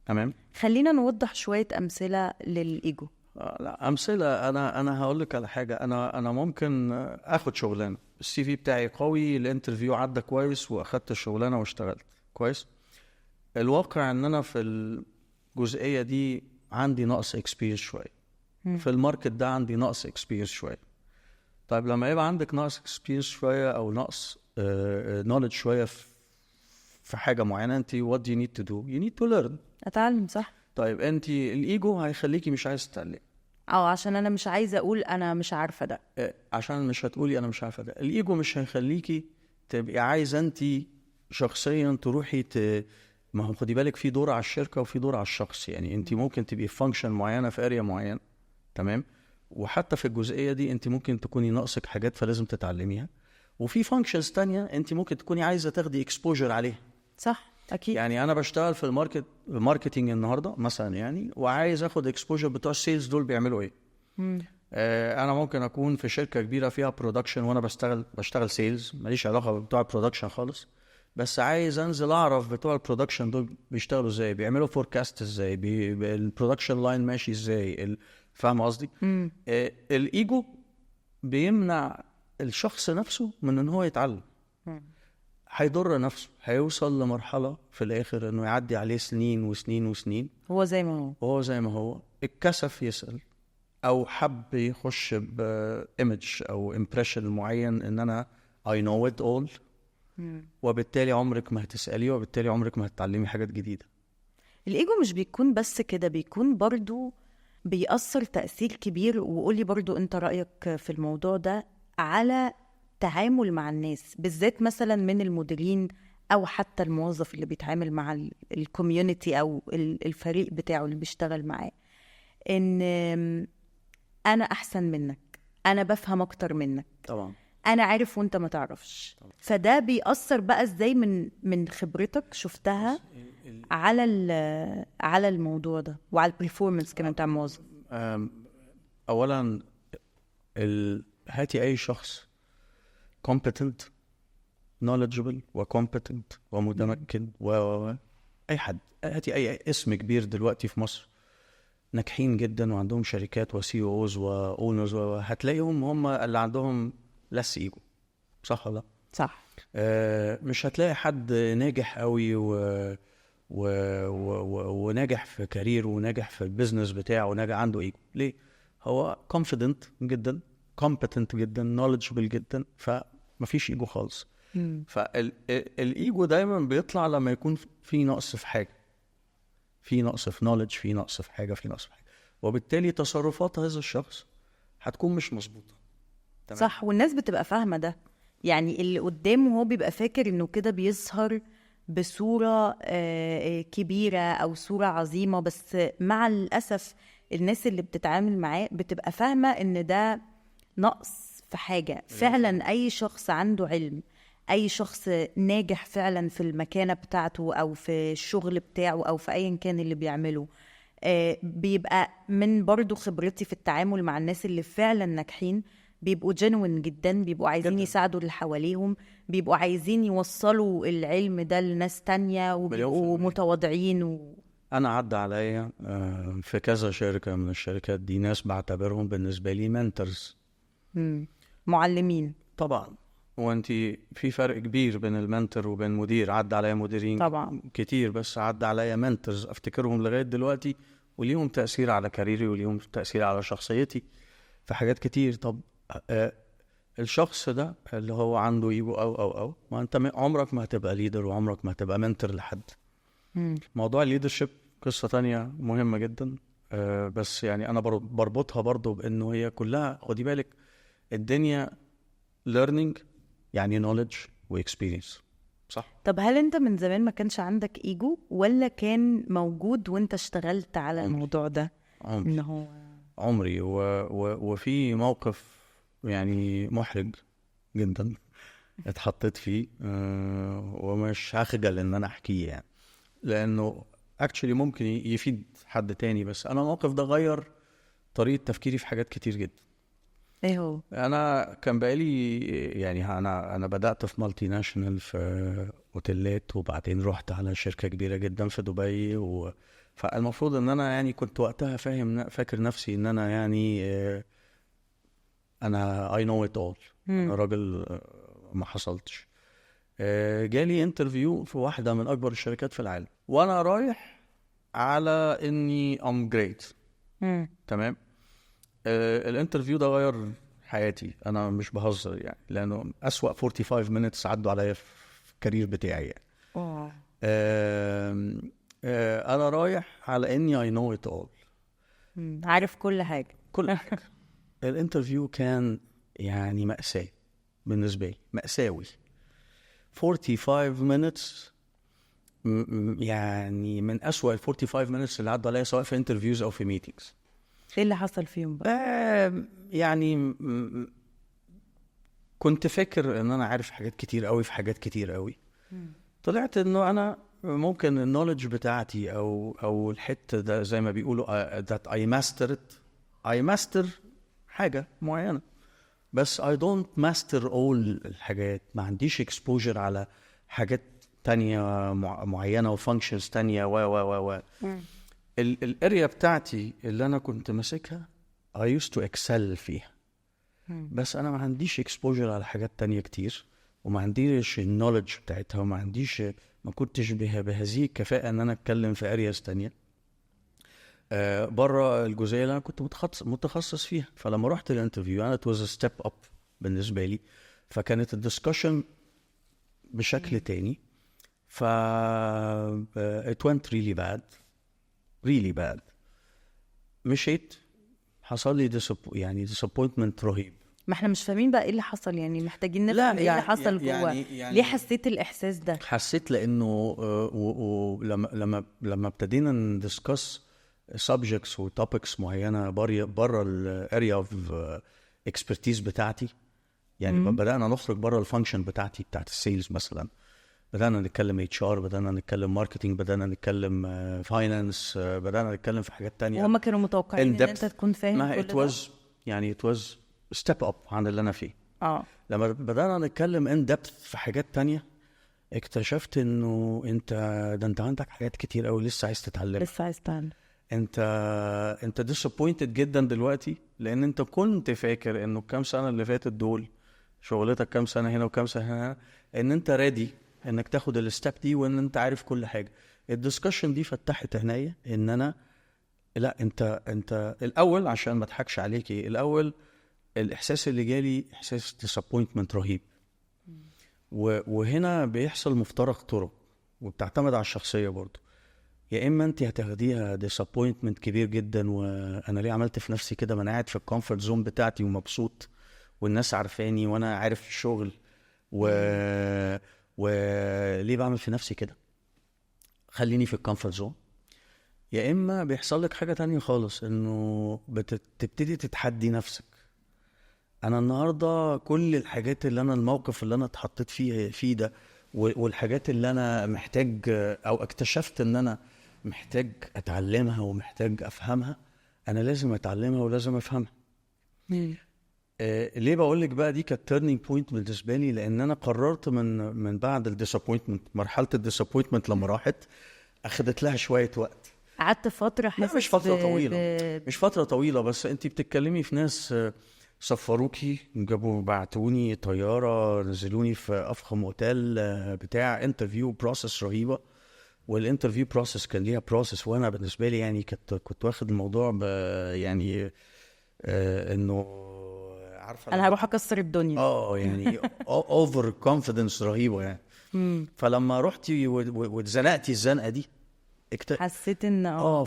Speaker 1: تمام؟
Speaker 2: خلينا نوضح شوية امثلة للايجو.
Speaker 1: لا امثلة، انا هقول لك على حاجة. انا ممكن اخد شغلانة، ال CV بتاعي قوي، ال interview عدى كويس، واخدت الشغلانة واشتغلت كويس. الواقع ان انا في الجزئية دي عندي نقص experience شوية، في ال market ده عندي نقص experience شوية. طيب لما يبقى عندك نقص experience شوية او نقص knowledge شوية في حاجة معينة، انت what do you need to do؟ you need to learn.
Speaker 2: اتعلم، صح.
Speaker 1: طيب انت الايجو هيخليكي مش عايز تتعلمي،
Speaker 2: او عشان انا مش عايزه اقول انا مش عارفه ده،
Speaker 1: عشان مش هتقولي انا مش عارفه ده. الايجو مش هيخليكي تبقي عايزه انت شخصيا تروحي ما هو خدي بالك في دور على الشركة وفي دور على الشخص. يعني انت ممكن تبقي في function معينة في area معينة، تمام، وحتى في الجزئية دي انت ممكن تكوني ناقصك حاجات فلازم تتعلميها، وفي functions تانية انت ممكن تكوني عايزه تاخدي exposure عليها.
Speaker 2: صح، اكيد.
Speaker 1: يعني انا بشتغل في ال marketing النهارده مثلا، يعني وعايز اخد exposure بتوع ال sales دول بيعملوا ايه. انا ممكن اكون في شركة كبيرة فيها production وانا بشتغل sales، ماليش علاقة بتوع ال production خالص، بس عايز انزل اعرف بتوع ال production دول بيشتغلوا ازاي، بيعملوا forecast ازاي، ال production line ماشي ازاي، فاهم قصدي؟ الايجو بيمنع الشخص نفسه من ان هو يتعلم. هيضر نفسه، هيوصل لمرحلة في الآخر إنه يعدي عليه سنين وسنين وسنين
Speaker 2: هو زي ما هو،
Speaker 1: هو زي ما هو، اتكسف يسأل أو حب يخش ب image أو impression معين إن أنا I know it all، وبالتالي عمرك ما هتسألي، وبالتالي عمرك ما هتتعلمي حاجات جديدة.
Speaker 2: الإيجو مش بيكون بس كده، بيكون برضو بيأثر تأثير كبير، وقولي برضو انت رأيك في الموضوع ده، على تعامل مع الناس، بالذات مثلا من المديرين او حتى الموظف اللي بيتعامل مع ال community او الفريق بتاعه اللي بيشتغل معاه، ان انا احسن منك، انا بفهم اكتر منك،
Speaker 1: طبعا
Speaker 2: انا عارف وانت ما تعرفش. فده بيأثر بقى ازاي من خبرتك شفتها على على الموضوع ده وعلى ال performance كمان بتاع الموظف؟
Speaker 1: اولا هاتي اي شخص competent، knowledgeable و competent ومتمكن و اي حد، هاتي اي اسم كبير دلوقتي في مصر ناجحين جدا وعندهم شركات و CEOs و owners، هتلاقيهم هم اللي عندهم less ego، صح ولا لا؟
Speaker 2: صح.
Speaker 1: مش هتلاقي حد ناجح قوي وناجح في career وناجح في ال business بتاعه وناجح عنده ايجو. ليه؟ هو confident جدا، competent جدا، knowledgeable جدا، فمفيش ايجو خالص. فالايجو دايما بيطلع لما يكون في نقص في حاجة، في نقص في knowledge، في نقص في حاجة، في نقص في حاجة، وبالتالي تصرفات هذا الشخص هتكون مش مظبوطة.
Speaker 2: تمام؟ صح. والناس بتبقى فاهمه ده، يعني اللي قدامه هو بيبقى فاكر انه كده بيظهر بصورة كبيرة او صوره عظيمة، بس مع الاسف الناس اللي بتتعامل معاه بتبقى فاهمه ان ده نقص في حاجة. فعلا اي شخص عنده علم، اي شخص ناجح فعلا في المكانة بتاعته او في الشغل بتاعه او في ايا كان اللي بيعمله، بيبقى من برضو خبرتي في التعامل مع الناس اللي فعلا ناجحين، بيبقوا genuine جدا، بيبقوا عايزين جدا يساعدوا اللي حواليهم، بيبقوا عايزين يوصلوا العلم ده لناس تانية، وبيبقوا متواضعين.
Speaker 1: أنا عدى عليا في كذا شركة من الشركات دي ناس بعتبرهم بالنسبة لي mentors،
Speaker 2: معلمين.
Speaker 1: طبعا، وانت في فرق كبير بين ال mentor وبين مدير. عدى عليا مديرين
Speaker 2: طبعا
Speaker 1: كتير، بس عدى عليا mentors افتكرهم لغاية دلوقتي، وليهم تأثير على career ي وليهم تأثير على شخصيتي في حاجات كتير. طب الشخص ده اللي هو عنده ايجو او ما انت عمرك ما هتبقى leader وعمرك ما هتبقى mentor لحد. موضوع ال leadership قصة تانية مهمة جدا، بس يعني انا بربطها برضو بانه هي كلها، خدي بالك، الدنيا learning، يعني knowledge و experience. صح.
Speaker 2: طب هل انت من زمان ما كانش عندك ايجو، ولا كان موجود وانت اشتغلت على الموضوع ده؟
Speaker 1: عمري.
Speaker 2: انه هو
Speaker 1: عمري وفي موقف يعني محرج جدا اتحطيت فيه، ومش هخجل ان انا احكيه يعني، لانه actually ممكن يفيد حد تاني، بس انا الموقف ده غير طريقة تفكيري في حاجات كتير جدا.
Speaker 2: ايه هو؟
Speaker 1: انا كان بقالي يعني انا بدأت في multinational في اوتيلات، وبعدين رحت على شركة كبيرة جدا في دبي، فالمفروض ان انا يعني كنت وقتها فاكر نفسي ان انا يعني انا I know it all، انا راجل ما حصلتش. جالي interview في واحدة من اكبر الشركات في العالم، وانا رايح على اني I'm great. تمام. ال interview ده غير حياتي، انا مش بهزر يعني، لانه اسوأ 45 minutes عدوا عليا في ال career بتاعي يعني. انا رايح على اني I know it all،
Speaker 2: عارف كل حاجة،
Speaker 1: كل حاجة. ال interview كان يعني مأساة بالنسبة لي، مأساوي. 45 minutes يعني من أسوأ ال 45 minutes اللي عدوا عليا، سواء في interviews أو في meetings.
Speaker 2: ايه اللي حصل فيهم بقى؟
Speaker 1: يعني كنت فاكر ان انا عارف حاجات كتير قوي في حاجات كتير قوي. طلعت انه انا ممكن ال knowledge بتاعتي او الحتة ده زي ما بيقولوا that I mastered، I master حاجة معينة، بس I don't master all الحاجات. ما عنديش exposure على حاجات تانية معينة و functions تانية و و و و ال area بتاعتي اللي انا كنت ماسكها I used to excel فيها، بس انا ما عنديش exposure على حاجات تانية كتير، وما عنديش ال knowledge بتاعتها، وما عنديش، ما كنتش بهذه الكفاءة ان انا اتكلم في areas تانية بره الجزئية اللي انا كنت متخصص فيها. فلما رحت ال interview انا it was a step up بالنسبة لي، فكانت ال discussion بشكل تاني. ف it went really bad, really bad. مشيت، حصل لي يعني disappointment رهيب.
Speaker 2: ما احنا مش فاهمين بقى ايه اللي حصل، يعني محتاجين نفهم
Speaker 1: لا،
Speaker 2: ايه
Speaker 1: يعني
Speaker 2: اللي حصل جوه.
Speaker 1: يعني
Speaker 2: ليه حسيت الاحساس ده؟
Speaker 1: حسيت لانه ولما لما لما ابتدينا ن discuss subjects و topics معينة بره ال area of expertise بتاعتي، يعني بدانا نخرج بره ال function بتاعتي بتاعت ال sales مثلا، بدانا نتكلم HR، بدانا نتكلم marketing، بدانا نتكلم finance، بدانا نتكلم في حاجات تانية.
Speaker 2: وهم كانوا متوقعين
Speaker 1: in
Speaker 2: ان
Speaker 1: depth.
Speaker 2: انت تكون فاهم
Speaker 1: ما
Speaker 2: كل
Speaker 1: it
Speaker 2: ده؟
Speaker 1: was يعني it was step up عن اللي انا فيه. لما بدأنا نتكلم in depth في حاجات تانية، اكتشفت انه انت ده انت عندك حاجات كتير قوي لسه عايز تتعلمها.
Speaker 2: لسه عايز تتعلم.
Speaker 1: انت disappointed جدا دلوقتي، لان انت كنت فاكر انه الكام سنة اللي فاتت دول، شغلتك كام سنة هنا وكام سنة هنا، ان انت ready انك تاخد ال step دي وان انت عارف كل حاجة. ال discussion دي فتحت عينيا ان انا لا، انت الاول، عشان ما اضحكش عليكي، الاول الاحساس اللي جالي احساس disappointment رهيب. وهنا بيحصل مفترق طرق، وبتعتمد على الشخصية برضو. يا اما انت هتاخديها disappointment كبير جدا، وانا ليه عملت في نفسي كده، ما انا قاعد في ال comfort zone بتاعتي ومبسوط والناس عارفاني وانا عارف الشغل، وليه بعمل في نفسي كده، خليني في ال comfort zone. يا اما بيحصل لك حاجة تانية خالص، انه بتبتدي تتحدي نفسك. انا النهارده كل الحاجات اللي انا، الموقف اللي انا اتحطيت فيه ده، والحاجات اللي انا محتاج او اكتشفت ان انا محتاج اتعلمها ومحتاج افهمها، انا لازم اتعلمها ولازم افهمها. ليه بقول لك بقى دي كانت turning point بالنسبة لي؟ لان انا قررت من بعد ال disappointment، مرحلة ال disappointment لما راحت اخدت لها شوية وقت.
Speaker 2: قعدت فترة
Speaker 1: لا،
Speaker 2: حاسس
Speaker 1: مش فترة طويلة. مش فترة طويله، بس انت بتتكلمي في ناس سفروكي، جابوا بعتوني طياره، نزلوني في افخم اوتيل، بتاع interview process رهيبه، وال interview process كان ليها process، وانا بالنسبة لي يعني كنت واخد الموضوع يعني انه عارفه
Speaker 2: انا هروح اكسر الدنيا.
Speaker 1: يعني over confidence رهيبة يعني. فلما رحتي واتزنقتي الزنقة دي
Speaker 2: حسيت ان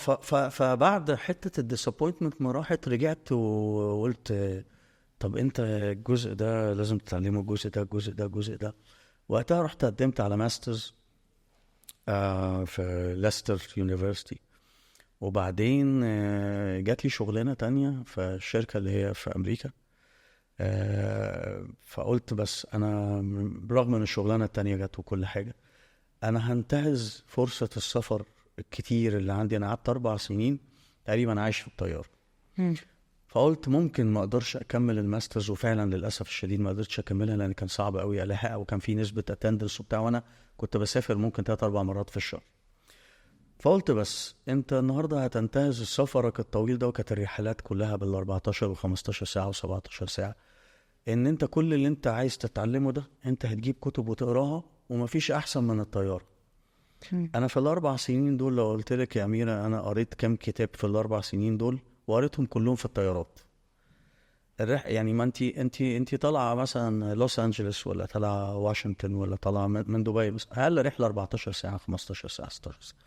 Speaker 1: فبعد حتة ال disappointment ما راحت، رجعت وقلت طب انت الجزء ده لازم تتعلمه، الجزء ده، الجزء ده، الجزء ده. وقتها رحت قدمت على masters في Leicester University، وبعدين جات لي شغلانة تانية في الشركة اللي هي في امريكا. فقلت بس انا برغم ان الشغلانة التانية جت وكل حاجة، انا هنتهز فرصة السفر الكتير اللي عندي. انا قعدت 4 سنين تقريبا عايش في الطيارة. فقلت ممكن ما اقدرش اكمل ال masters، وفعلا للاسف الشديد ما قدرتش اكملها لان كان صعب قوي الاحق، وكان في نسبه attendance وبتاع، وانا كنت بسافر ممكن 3-4 مرات في الشهر. فقلت بس انت النهارده هتنتهز سفرك الطويل ده، وكانت الرحلات كلها بال 14 و 15 ساعة و 17 ساعة، ان انت كل اللي انت عايز تتعلمه ده انت هتجيب كتب وتقراها، ومفيش احسن من الطيارة. انا في ال4 سنين دول لو قلت لك يا اميره انا قريت كام كتاب في ال4 سنين دول، وقريتهم كلهم في الطيارات. يعني ما انت طالعه مثلا لوس انجلوس، ولا طالعه واشنطن، ولا طالعه من دبي، بس اقل رحله 14 ساعة، 15 ساعة، 16 ساعة،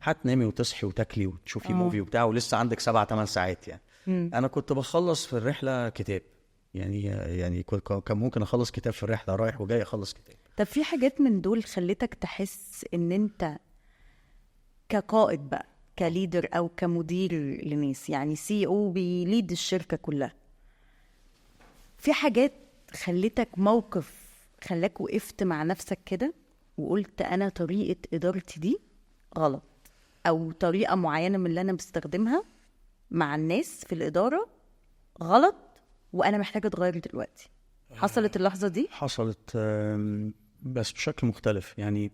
Speaker 1: هتنامي وتصحي وتاكلي وتشوفي movie وبتاع، ولسه عندك 7-8 ساعات يعني. انا كنت بخلص في الرحلة كتاب، يعني كان ممكن اخلص كتاب في الرحلة، رايح وجاي اخلص كتاب.
Speaker 2: طب في حاجات من دول خلتك تحس ان انت كقائد بقى، ك leader او كمدير لناس، يعني CEO بي lead الشركة كلها، في حاجات خلتك موقف خلاك وقفت مع نفسك كده وقلت انا طريقه ادارتي دي غلط، او طريقه معينة من اللي انا بستخدمها مع الناس في الادارة غلط وانا محتاجه اتغير دلوقتي؟ حصلت اللحظة دي؟
Speaker 1: حصلت، بس بشكل مختلف. يعني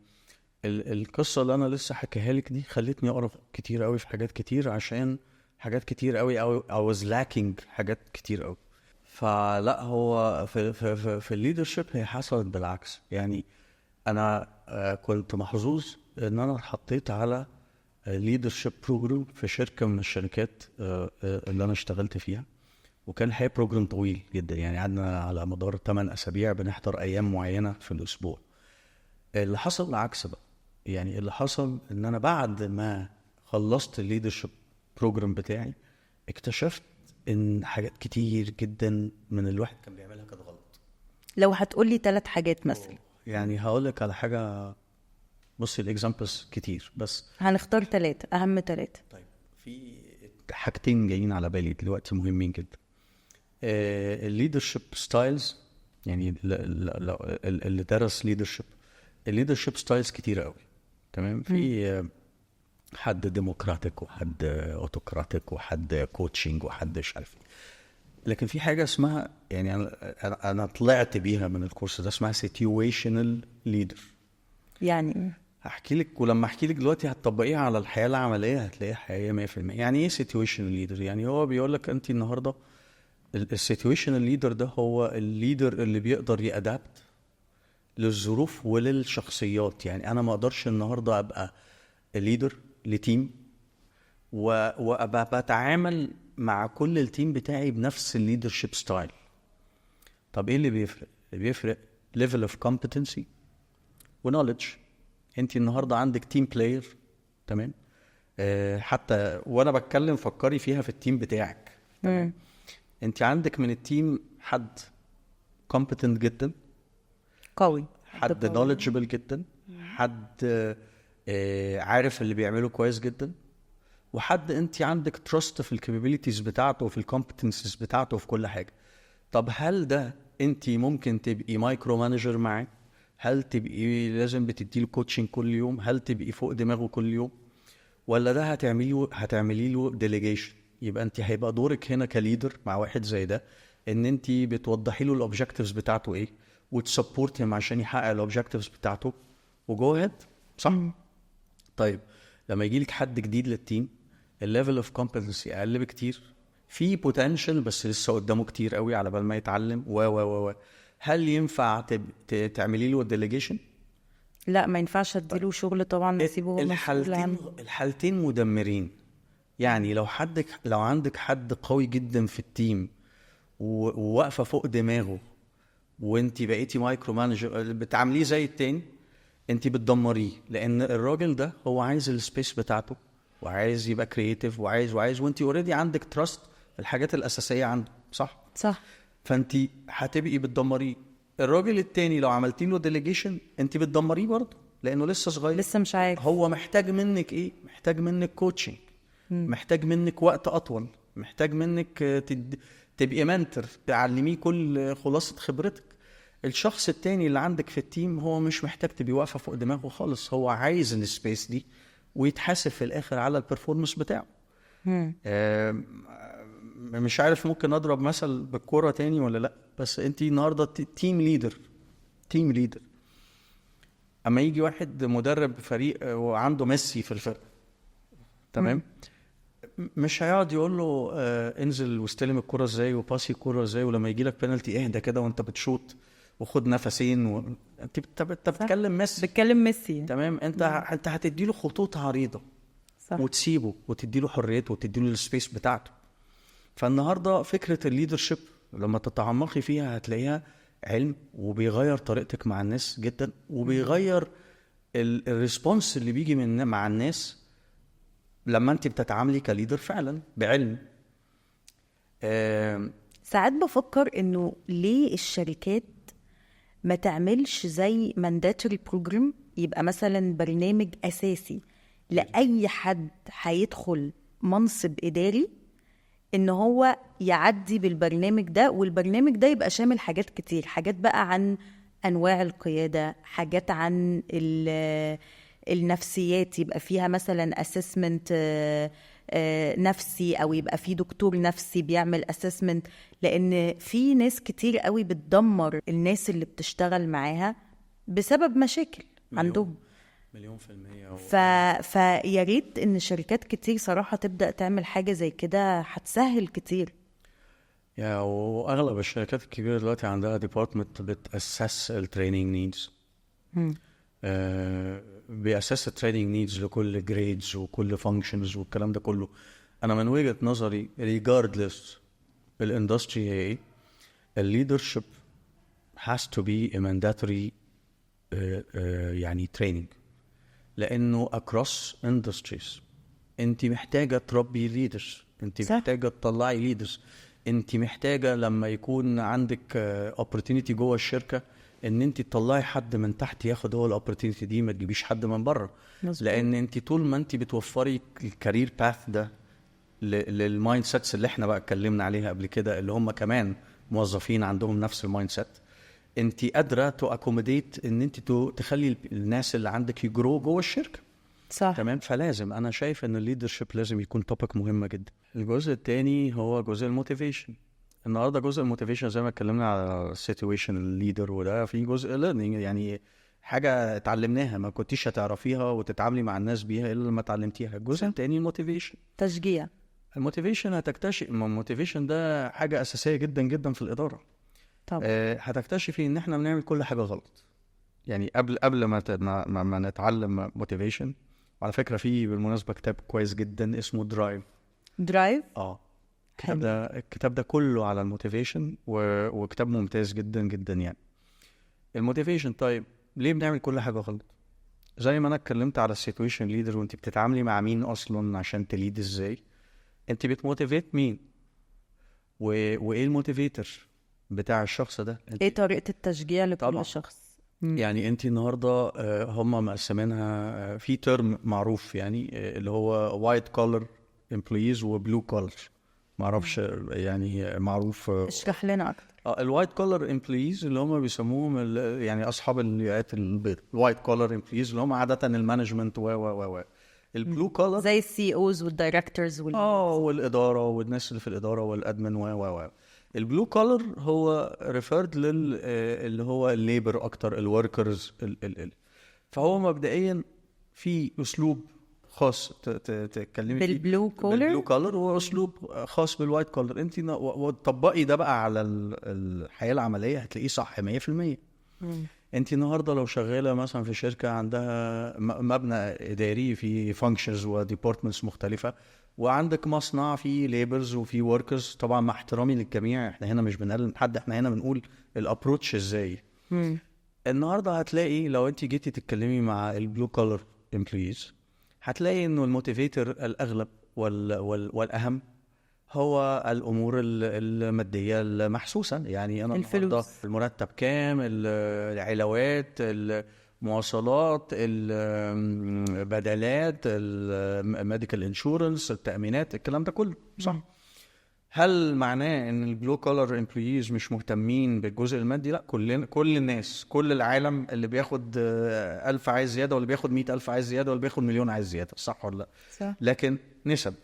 Speaker 1: القصة اللي انا لسه حكيها لك دي خلتني اقرا كتير قوي في حاجات كتير، عشان حاجات كتير قوي او I was lacking حاجات كتير قوي. فلا، هو في في في, في ال leadership هي حصلت بالعكس. يعني انا كنت محظوظ ان انا اتحطيت على leadership program في شركة من الشركات اللي انا اشتغلت فيها، وكان الحقيقة program طويل جدا، يعني قعدنا على مدار 8 اسابيع بنحضر ايام معينة في الاسبوع. اللي حصل العكس بقى، يعني اللي حصل ان انا بعد ما خلصت ال leadership program بتاعي اكتشفت ان حاجات كتير جدا من الواحد كان بيعملها كانت غلط.
Speaker 2: لو هتقولي 3 حاجات مثلا.
Speaker 1: يعني هقولك على حاجة، بصي ال examples كتير بس
Speaker 2: هنختار 3، اهم 3.
Speaker 1: طيب في حاجتين جايين على بالي دلوقتي مهمين جدا. ال leadership styles، يعني اللي درس leadership، ال leadership styles كتير قوي، تمام؟ في حد democratic وحد autocratic وحد coaching وحد مش عارف ايه، لكن في حاجة اسمها، يعني انا طلعت بيها من الكورس ده، اسمها situational leader.
Speaker 2: يعني
Speaker 1: هحكي لك، ولما احكي لك دلوقتي هتطبقيها على الحياة العملية هتلاقيها حقيقية 100%. يعني ايه situational leader؟ يعني هو بيقول لك انت النهارده ال situational leader ده هو ال leader اللي بيقدر ي adapt للظروف وللشخصيات. يعني انا ما اقدرش النهارده ابقى leader ل team وابقى بتعامل مع كل ال team بتاعي بنفس ال leadership style. طب ايه اللي بيفرق؟ اللي بيفرق level of competency و knowledge. انت النهارده عندك team player، تمام؟ حتى وانا بتكلم فكري فيها في ال team بتاعك، تمام؟ انت عندك من ال team حد competent جدا،
Speaker 2: قوي،
Speaker 1: حد knowledgeable جدا، حد عارف اللي بيعمله كويس جدا، وحد انت عندك trust في ال capabilities بتاعته وفي ال competencies بتاعته وفي كل حاجة. طب هل ده انت ممكن تبقي micro manager معاه؟ هل تبقي لازم بتدي له coaching كل يوم؟ هل تبقي فوق دماغه كل يوم؟ ولا ده هتعملي له delegation؟ يبقى انت هيبقى دورك هنا ك leader مع واحد زي ده ان انت بتوضحي له ال objectives بتاعته ايه، وت support هم عشان يحقق ال objectives بتاعته و go ahead، صح؟ طيب لما يجي لك حد جديد لل team، ال level of competency اقل بكتير، في potential بس لسه قدامه كتير قوي على بال ما يتعلم و و و هل ينفع تعملي له delegation؟
Speaker 2: لا، ما ينفعش اديله شغل طبعا، نسيبه هو مسؤول عنه.
Speaker 1: الحالتين مدمرين. يعني لو عندك حد قوي جدا في ال team وواقفه فوق دماغه وانت بقيتي micro manager بتعامليه زي التاني، انت بتدمريه، لان الراجل ده هو عايز ال space بتاعته وعايز يبقى creative وعايز وعايز، وانت already عندك trust في الحاجات الاساسية عنده، صح؟
Speaker 2: صح.
Speaker 1: فانت هتبقي بتدمريه. الراجل التاني لو عملتي له delegation انت بتدمريه برضه، لانه لسه صغير،
Speaker 2: لسه مش عارف
Speaker 1: هو محتاج منك ايه. محتاج منك coaching، محتاج منك وقت اطول، محتاج منك تبقي mentor تعلميه كل خلاصه خبرتك. الشخص التاني اللي عندك في ال team هو مش محتاج تبقي واقفة فوق دماغه خالص، هو عايز ال space دي ويتحاسب في الاخر على ال performance بتاعه. مش عارف ممكن اضرب مثل بالكورة تاني ولا لا، بس انت النهارده team leader، team leader اما يجي واحد مدرب فريق وعنده ميسي في الفرقة، تمام؟ مش هيقعد يقول له انزل واستلم الكرة ازاي وباسي الكرة ازاي، ولما يجي لك بينالتي اهدى كده وانت بتشوط وخد نفسين انت بتتكلم ميسي،
Speaker 2: بتكلم ميسي،
Speaker 1: تمام؟ انت هتدي له خطوط عريضة،
Speaker 2: صح،
Speaker 1: وتسيبه وتدي له حريته وتدي له ال space بتاعته. فالنهارده فكرة ال leadership لما تتعمقي فيها هتلاقيها علم، وبيغير طريقتك مع الناس جدا، وبيغير ال response اللي بيجي من مع الناس لما انت بتتعاملي ك leader فعلا بعلم.
Speaker 2: ساعات بفكر انه ليه الشركات ما تعملش زي mandatory program، يبقى مثلا برنامج اساسي لاي حد هيدخل منصب اداري ان هو يعدي بالبرنامج ده، والبرنامج ده يبقى شامل حاجات كتير، حاجات بقى عن انواع القيادة، حاجات عن النفسيات، يبقى فيها مثلا assessment نفسي، او يبقى في دكتور نفسي بيعمل assessment، لان في ناس كتير قوي بتدمر الناس اللي بتشتغل معاها بسبب مشاكل عندهم.
Speaker 1: 1,000,000%.
Speaker 2: فيا ريت ان شركات كتير صراحة تبدأ تعمل حاجة زي كده، هتسهل كتير.
Speaker 1: يا واغلب الشركات الكبيرة دلوقتي عندها department بت assess ال training needs، بي assess ال training needs لكل grades وكل functions والكلام ده كله. انا من وجهة نظري regardless ال industry هي ايه، ال leadership has to be a mandatory يعني training، لانه across industries انت محتاجه تربي leaders، انت محتاجه تطلعي leaders، انت محتاجه لما يكون عندك opportunity جوه الشركة ان انت تطلعي حد من تحت ياخد هو ال opportunity دي، ما تجيبيش حد من بره. لان انت طول ما انت بتوفري ال career path ده لل mindsets اللي احنا بقى اتكلمنا عليها قبل كده، اللي هم كمان موظفين عندهم نفس ال mindset، انت قادرة to accommodate ان انت تخلي الناس اللي عندك ي grow جوه الشركة.
Speaker 2: صح.
Speaker 1: تمام. فلازم، انا شايف ان ال leadership لازم يكون topic مهمة جدا. الجزء الثاني هو جزء ال motivation. النهارده جزء ال motivation زي ما اتكلمنا على ال situation ال leader، وده في جزء learning، يعني حاجة اتعلمناها ما كنتيش هتعرفيها وتتعاملي مع الناس بيها الا لما اتعلمتيها. الجزء الثاني ال motivation،
Speaker 2: تشجيع.
Speaker 1: ال motivation هتكتشف، ما ال motivation ده حاجة اساسية جدا جدا في الادارة.
Speaker 2: طبعا.
Speaker 1: هتكتشفي ان احنا بنعمل كل حاجة غلط. يعني قبل ما نتعلم motivation. وعلى فكرة في بالمناسبة كتاب كويس جدا اسمه Drive.
Speaker 2: Drive؟
Speaker 1: الكتاب ده كله على ال motivation، وكتاب ممتاز جدا جدا. يعني ال motivation، طيب ليه بنعمل كل حاجة غلط؟ زي ما انا اتكلمت على ال situation leader، وانت بتتعاملي مع مين اصلا عشان ت lead ازاي، انت بت motivate مين، وايه ال motivator بتاع الشخص ده،
Speaker 2: ايه طريقه التشجيع لكل
Speaker 1: طبعا.
Speaker 2: شخص.
Speaker 1: يعني انت النهارده هم مقسمينها في term معروف، يعني اللي هو white collar employees و blue collar، معرفش يعني معروف.
Speaker 2: اشرح لنا اكتر.
Speaker 1: ال white collar employees اللي هم بيسموهم يعني اصحاب الياقات البيض، ال white collar employees اللي هم عادة ال management و و و ال blue collar
Speaker 2: زي ال CEOs وال directors
Speaker 1: والادارة والناس اللي في الادارة وال admin و و و ال blue collar هو referred لل اللي هو ال labor اكتر، ال workers ال فهو مبدئيا في اسلوب خاص تتكلمي
Speaker 2: فيه بال blue collar،
Speaker 1: بال blue collar، واسلوب خاص بال white collar. انت وتطبقي ده بقى على الحياة العملية هتلاقيه صح 100%. انت النهارده لو شغالة مثلا في شركة عندها مبنى اداري فيه functions و departments مختلفة، وعندك مصنع فيه labors وفيه workers، طبعا مع احترامي للجميع احنا هنا مش بنقلل حد، احنا هنا بنقول ال approach ازاي. النهارده هتلاقي لو انت جيتي تتكلمي مع ال blue collar employees هتلاقي انه ال motivator الاغلب والاهم هو الامور المادية المحسوسة. يعني انا النهارده المرتب كام، العلاوات، المواصلات، البدلات، ال medical insurance، التامينات، الكلام ده كله صح. هل معناه ان ال blue collar employees مش مهتمين بالجزء المادي؟ لا، كل الناس، كل العالم، اللي بياخد 1000 عايز زيادة، واللي بياخد 100,000 عايز زيادة، واللي بياخد مليون عايز زيادة، صح ولا لا؟
Speaker 2: صح.
Speaker 1: لكن نسب.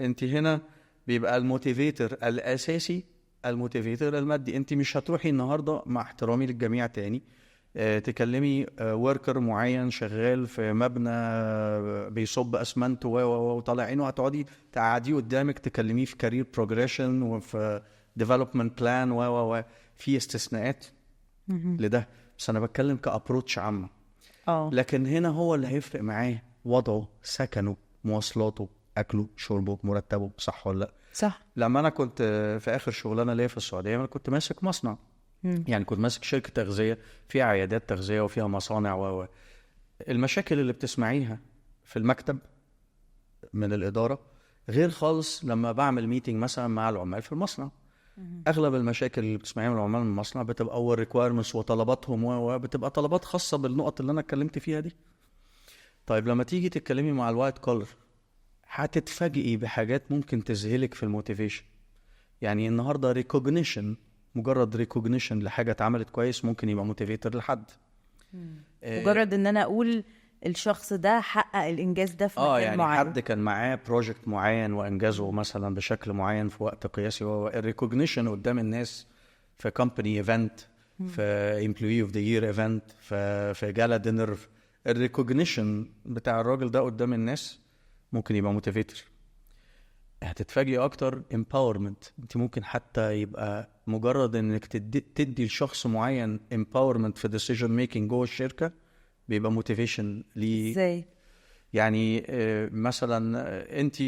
Speaker 1: انت هنا بيبقى ال motivator الاساسي ال motivator المادي. انت مش هتروحي النهارده مع احترامي للجميع تاني تكلمي worker معين شغال في مبنى بيصب اسمنت وطالع عينه، هتقعدي تقعديه قدامك تكلميه في career progression وفي development plan و في استثناءات لده، بس انا بتكلم ك approach عامة. لكن هنا هو اللي هيفرق معاه وضعه، سكنه، مواصلاته، اكله، شربه، مرتبه، صح ولا لا؟
Speaker 2: صح.
Speaker 1: لما انا كنت في اخر شغلانة ليا في السعودية، انا كنت ماسك مصنع، يعني كنت ماسك شركة تغذية فيها عيادات تغذية وفيها مصانع و المشاكل اللي بتسمعيها في المكتب من الادارة غير خالص لما بعمل meeting مثلا مع العمال في المصنع. اغلب المشاكل اللي بتسمعيها من العمال في المصنع بتبقى اول requirements وطلباتهم و بتبقى طلبات خاصة بالنقط اللي انا اتكلمت فيها دي. طيب لما تيجي تتكلمي مع ال white collar هتتفاجئي بحاجات ممكن تذهلك في ال motivation. يعني النهارده recognition، مجرد recognition لحاجة اتعملت كويس ممكن يبقى motivator لحد.
Speaker 2: مجرد ان انا اقول الشخص ده حقق الانجاز ده في مكان
Speaker 1: يعني
Speaker 2: معين،
Speaker 1: حد كان معاه project معين وانجزه مثلا بشكل معين في وقت قياسي، هو ال recognition قدام الناس في company event، في employee of the year event، في gala dinner، ال recognition بتاع الراجل ده قدام الناس ممكن يبقى motivator. هتتفاجئي اكتر empowerment. انت ممكن حتى يبقى مجرد انك تدي لشخص معين empowerment في decision making جوه الشركة بيبقى motivation ليه.
Speaker 2: ازاي؟
Speaker 1: يعني مثلا انت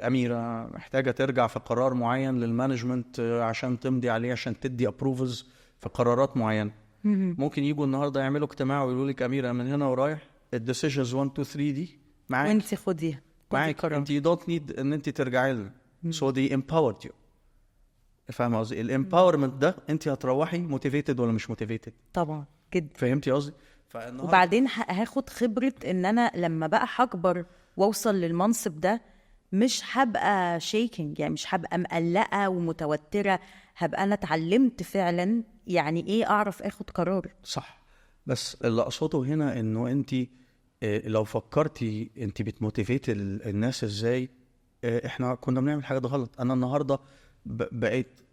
Speaker 1: اميره محتاجه ترجع في قرار معين لل management عشان تمضي عليه، عشان تدي approvals في قرارات معينة. ممكن يجوا النهارده يعملوا اجتماع ويقولوا لك اميره من هنا ورايح ال decisions 1 2 3 دي معاك
Speaker 2: وانت خديها.
Speaker 1: معاك، انت you don't need ان انت ترجعي لنا. so they empowered you. فاهمه قصدي؟ ال empowerment ده انت هتروحي motivated ولا مش motivated؟
Speaker 2: طبعا جدا.
Speaker 1: فهمتي قصدي؟
Speaker 2: وبعدين هاخد خبره ان انا لما بقى هكبر واوصل للمنصب ده مش هبقى shaking، يعني مش هبقى مقلقة ومتوتره، هبقى انا اتعلمت فعلا يعني ايه اعرف اخد قرار.
Speaker 1: صح. بس اللي اقصده هنا انه انت لو فكرتي انت بت motivate الناس ازاي، احنا كنا بنعمل حاجات غلط. انا النهارده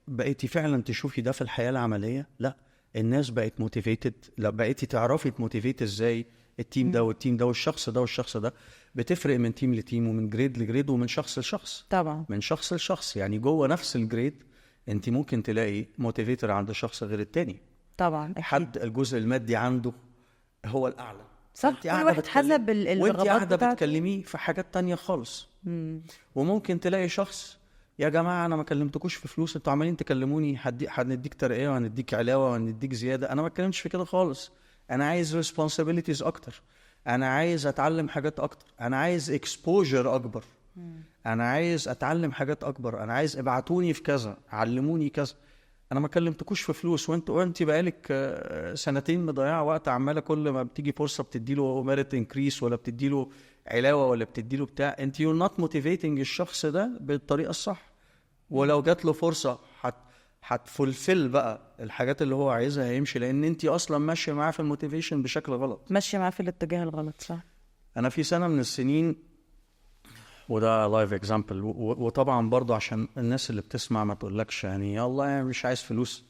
Speaker 1: بقيتي فعلا تشوفي ده في الحياة العملية، لا الناس بقت motivated، لا بقيتي تعرفي ت motivate ازاي ال team ده وال team ده والشخص ده والشخص ده. بتفرق من team ل team ومن grade ل grade ومن شخص لشخص.
Speaker 2: طبعا
Speaker 1: من شخص لشخص، يعني جوه نفس ال grade انت ممكن تلاقي motivator عند شخص غير التاني.
Speaker 2: طبعا
Speaker 1: حد الجزء المادي عنده هو الاعلى.
Speaker 2: صح، كل واحد حسب الرغبات
Speaker 1: وانت قاعدة بتكلميه في حاجات تانية خالص. وممكن تلاقي شخص، يا جماعة انا ما كلمتكوش في فلوس، انتوا عمالين تكلموني هنديك ترقيه وهنديك علاوه وهنديك زيادة، انا ما اتكلمتش في كده خالص. انا عايز responsibilities اكتر، انا عايز اتعلم حاجات اكتر، انا عايز exposure اكبر، انا عايز اتعلم حاجات اكبر، انا عايز ابعتوني في كذا، علموني كذا. انا ما كلمتكوش في فلوس، وانت بقالك سنتين مضيعة وقت عماله كل ما بتيجي فرصة بتديله merit increase ولا بتديله علاوه ولا بتديله بتاع. انت you're not motivating الشخص ده بالطريقة الصح. ولو جات له فرصة هت fulfill بقى الحاجات اللي هو عايزها هيمشي، لان انت اصلا ماشية معاه في ال motivation بشكل غلط،
Speaker 2: ماشية معاه في الاتجاه الغلط. صح.
Speaker 1: انا في سنة من السنين، وده live example، وطبعا برضو عشان الناس اللي بتسمع ما تقولكش يعني يلا يعني مش عايز فلوس،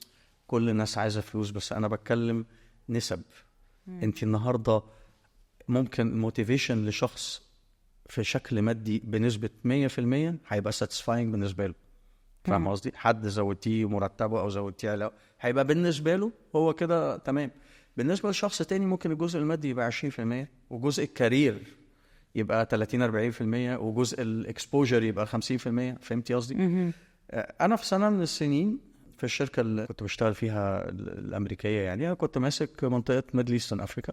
Speaker 1: كل الناس عايزه فلوس، بس انا بتكلم نسب. انت النهارده ممكن motivation لشخص في شكل مادي بنسبة 100% هيبقى satisfying بالنسبة له. فاهم قصدي؟ حد زودتيه مرتبه او زودتيه علاوه هيبقى بالنسبة له هو كده تمام. بالنسبة لشخص تاني ممكن الجزء المادي يبقى 20%، وجزء ال career يبقى 30-40%، وجزء ال exposure يبقى 50%. فهمتي قصدي؟ انا في سنة من السنين في الشركة اللي كنت بشتغل فيها الامريكية، يعني انا كنت ماسك منطقة Middle East and Africa،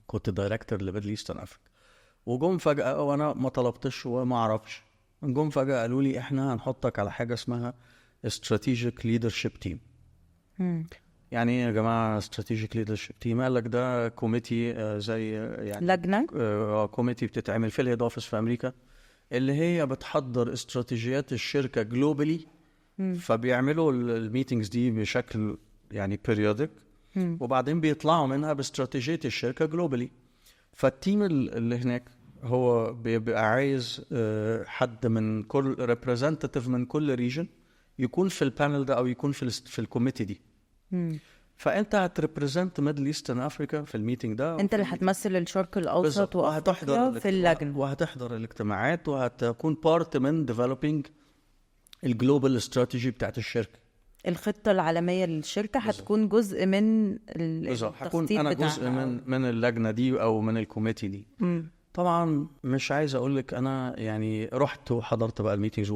Speaker 1: كنت director ل Middle East and Africa. وجم فجاة وانا ما طلبتش وما اعرفش، جم فجاة قالوا لي احنا هنحطك على حاجة اسمها strategic leadership team. يعني ايه يا جماعة strategic leadership team؟ قال لك ده committee، زي يعني
Speaker 2: لجنة،
Speaker 1: committee بتتعمل في ال head office في امريكا، اللي هي بتحضر استراتيجيات الشركة globally. فبيعملوا ال meetings دي بشكل يعني periodic، وبعدين بيطلعوا منها باستراتيجيه الشركة globally. فال team اللي هناك هو بيبقى عايز حد من كل representative من كل region يكون في ال panel ده او يكون في ال committee دي. فانت هت represent Middle East and Africa في ال meeting ده،
Speaker 2: انت اللي هتمثل الشرق الاوسط
Speaker 1: وهتحضر
Speaker 2: في اللجنة
Speaker 1: وهتحضر الاجتماعات وهتكون part من developing ال global strategy بتاعت الشركة.
Speaker 2: الخطة العالمية للشركة هتكون جزء من
Speaker 1: بالظبط، هكون انا جزء من اللجنة دي او من ال committee دي. طبعا مش عايز اقول لك انا يعني رحت وحضرت بقى ال meetings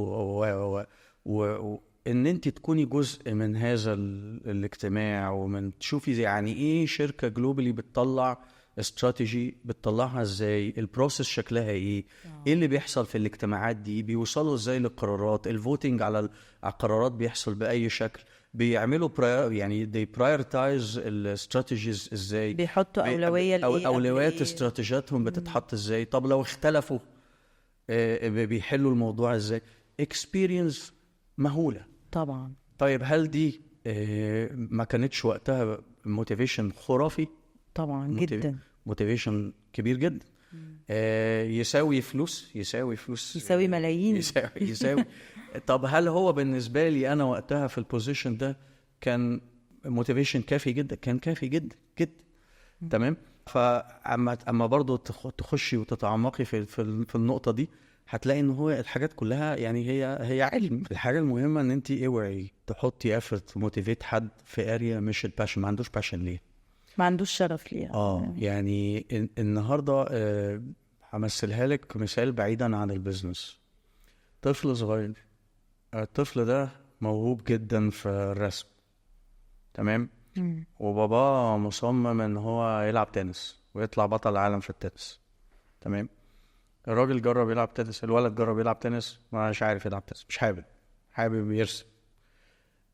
Speaker 1: و ان انت تكوني جزء من هذا الاجتماع ومن تشوفي يعني ايه شركة globally بتطلع استراتيجي، بتطلعها ازاي، ال process شكلها ايه، ايه اللي بيحصل في الاجتماعات دي، بيوصلوا ازاي للقرارات، ال voting على القرارات بيحصل باي شكل، بيعملوا يعني they prioritize ال strategies ازاي،
Speaker 2: بيحطوا اولوية لايه،
Speaker 1: اولويات استراتيجياتهم بتتحط ازاي، طب لو اختلفوا بيحلوا الموضوع ازاي. experience مهولة
Speaker 2: طبعا.
Speaker 1: طيب هل دي ما كانتش وقتها motivation خرافي؟
Speaker 2: طبعا جدا،
Speaker 1: motivation كبير جدا. يساوي فلوس، يساوي فلوس،
Speaker 2: يساوي ملايين،
Speaker 1: يساوي. طب هل هو بالنسبة لي انا وقتها في ال position ده كان motivation كافي جدا؟ كان كافي جدا جدا. تمام. فاما برضو تخشي وتتعمقي في النقطة دي هتلاقي ان هو الحاجات كلها يعني هي علم. الحاجة المهمة ان انت اوعي تحطي effort motivate حد في area مش ال passion، ما عندوش passion ليه،
Speaker 2: ما عندوش شغف ليها.
Speaker 1: يعني النهارده همثلها لك مثال بعيدا عن ال business. طفل صغير، الطفل ده موهوب جدا في الرسم، تمام، وباباه مصمم ان هو يلعب تنس ويطلع بطل العالم في التنس، تمام. الراجل جرب يلعب تنس، الولد جرب يلعب تنس، مش عارف يلعب تنس، مش حابب، حابب يرسم.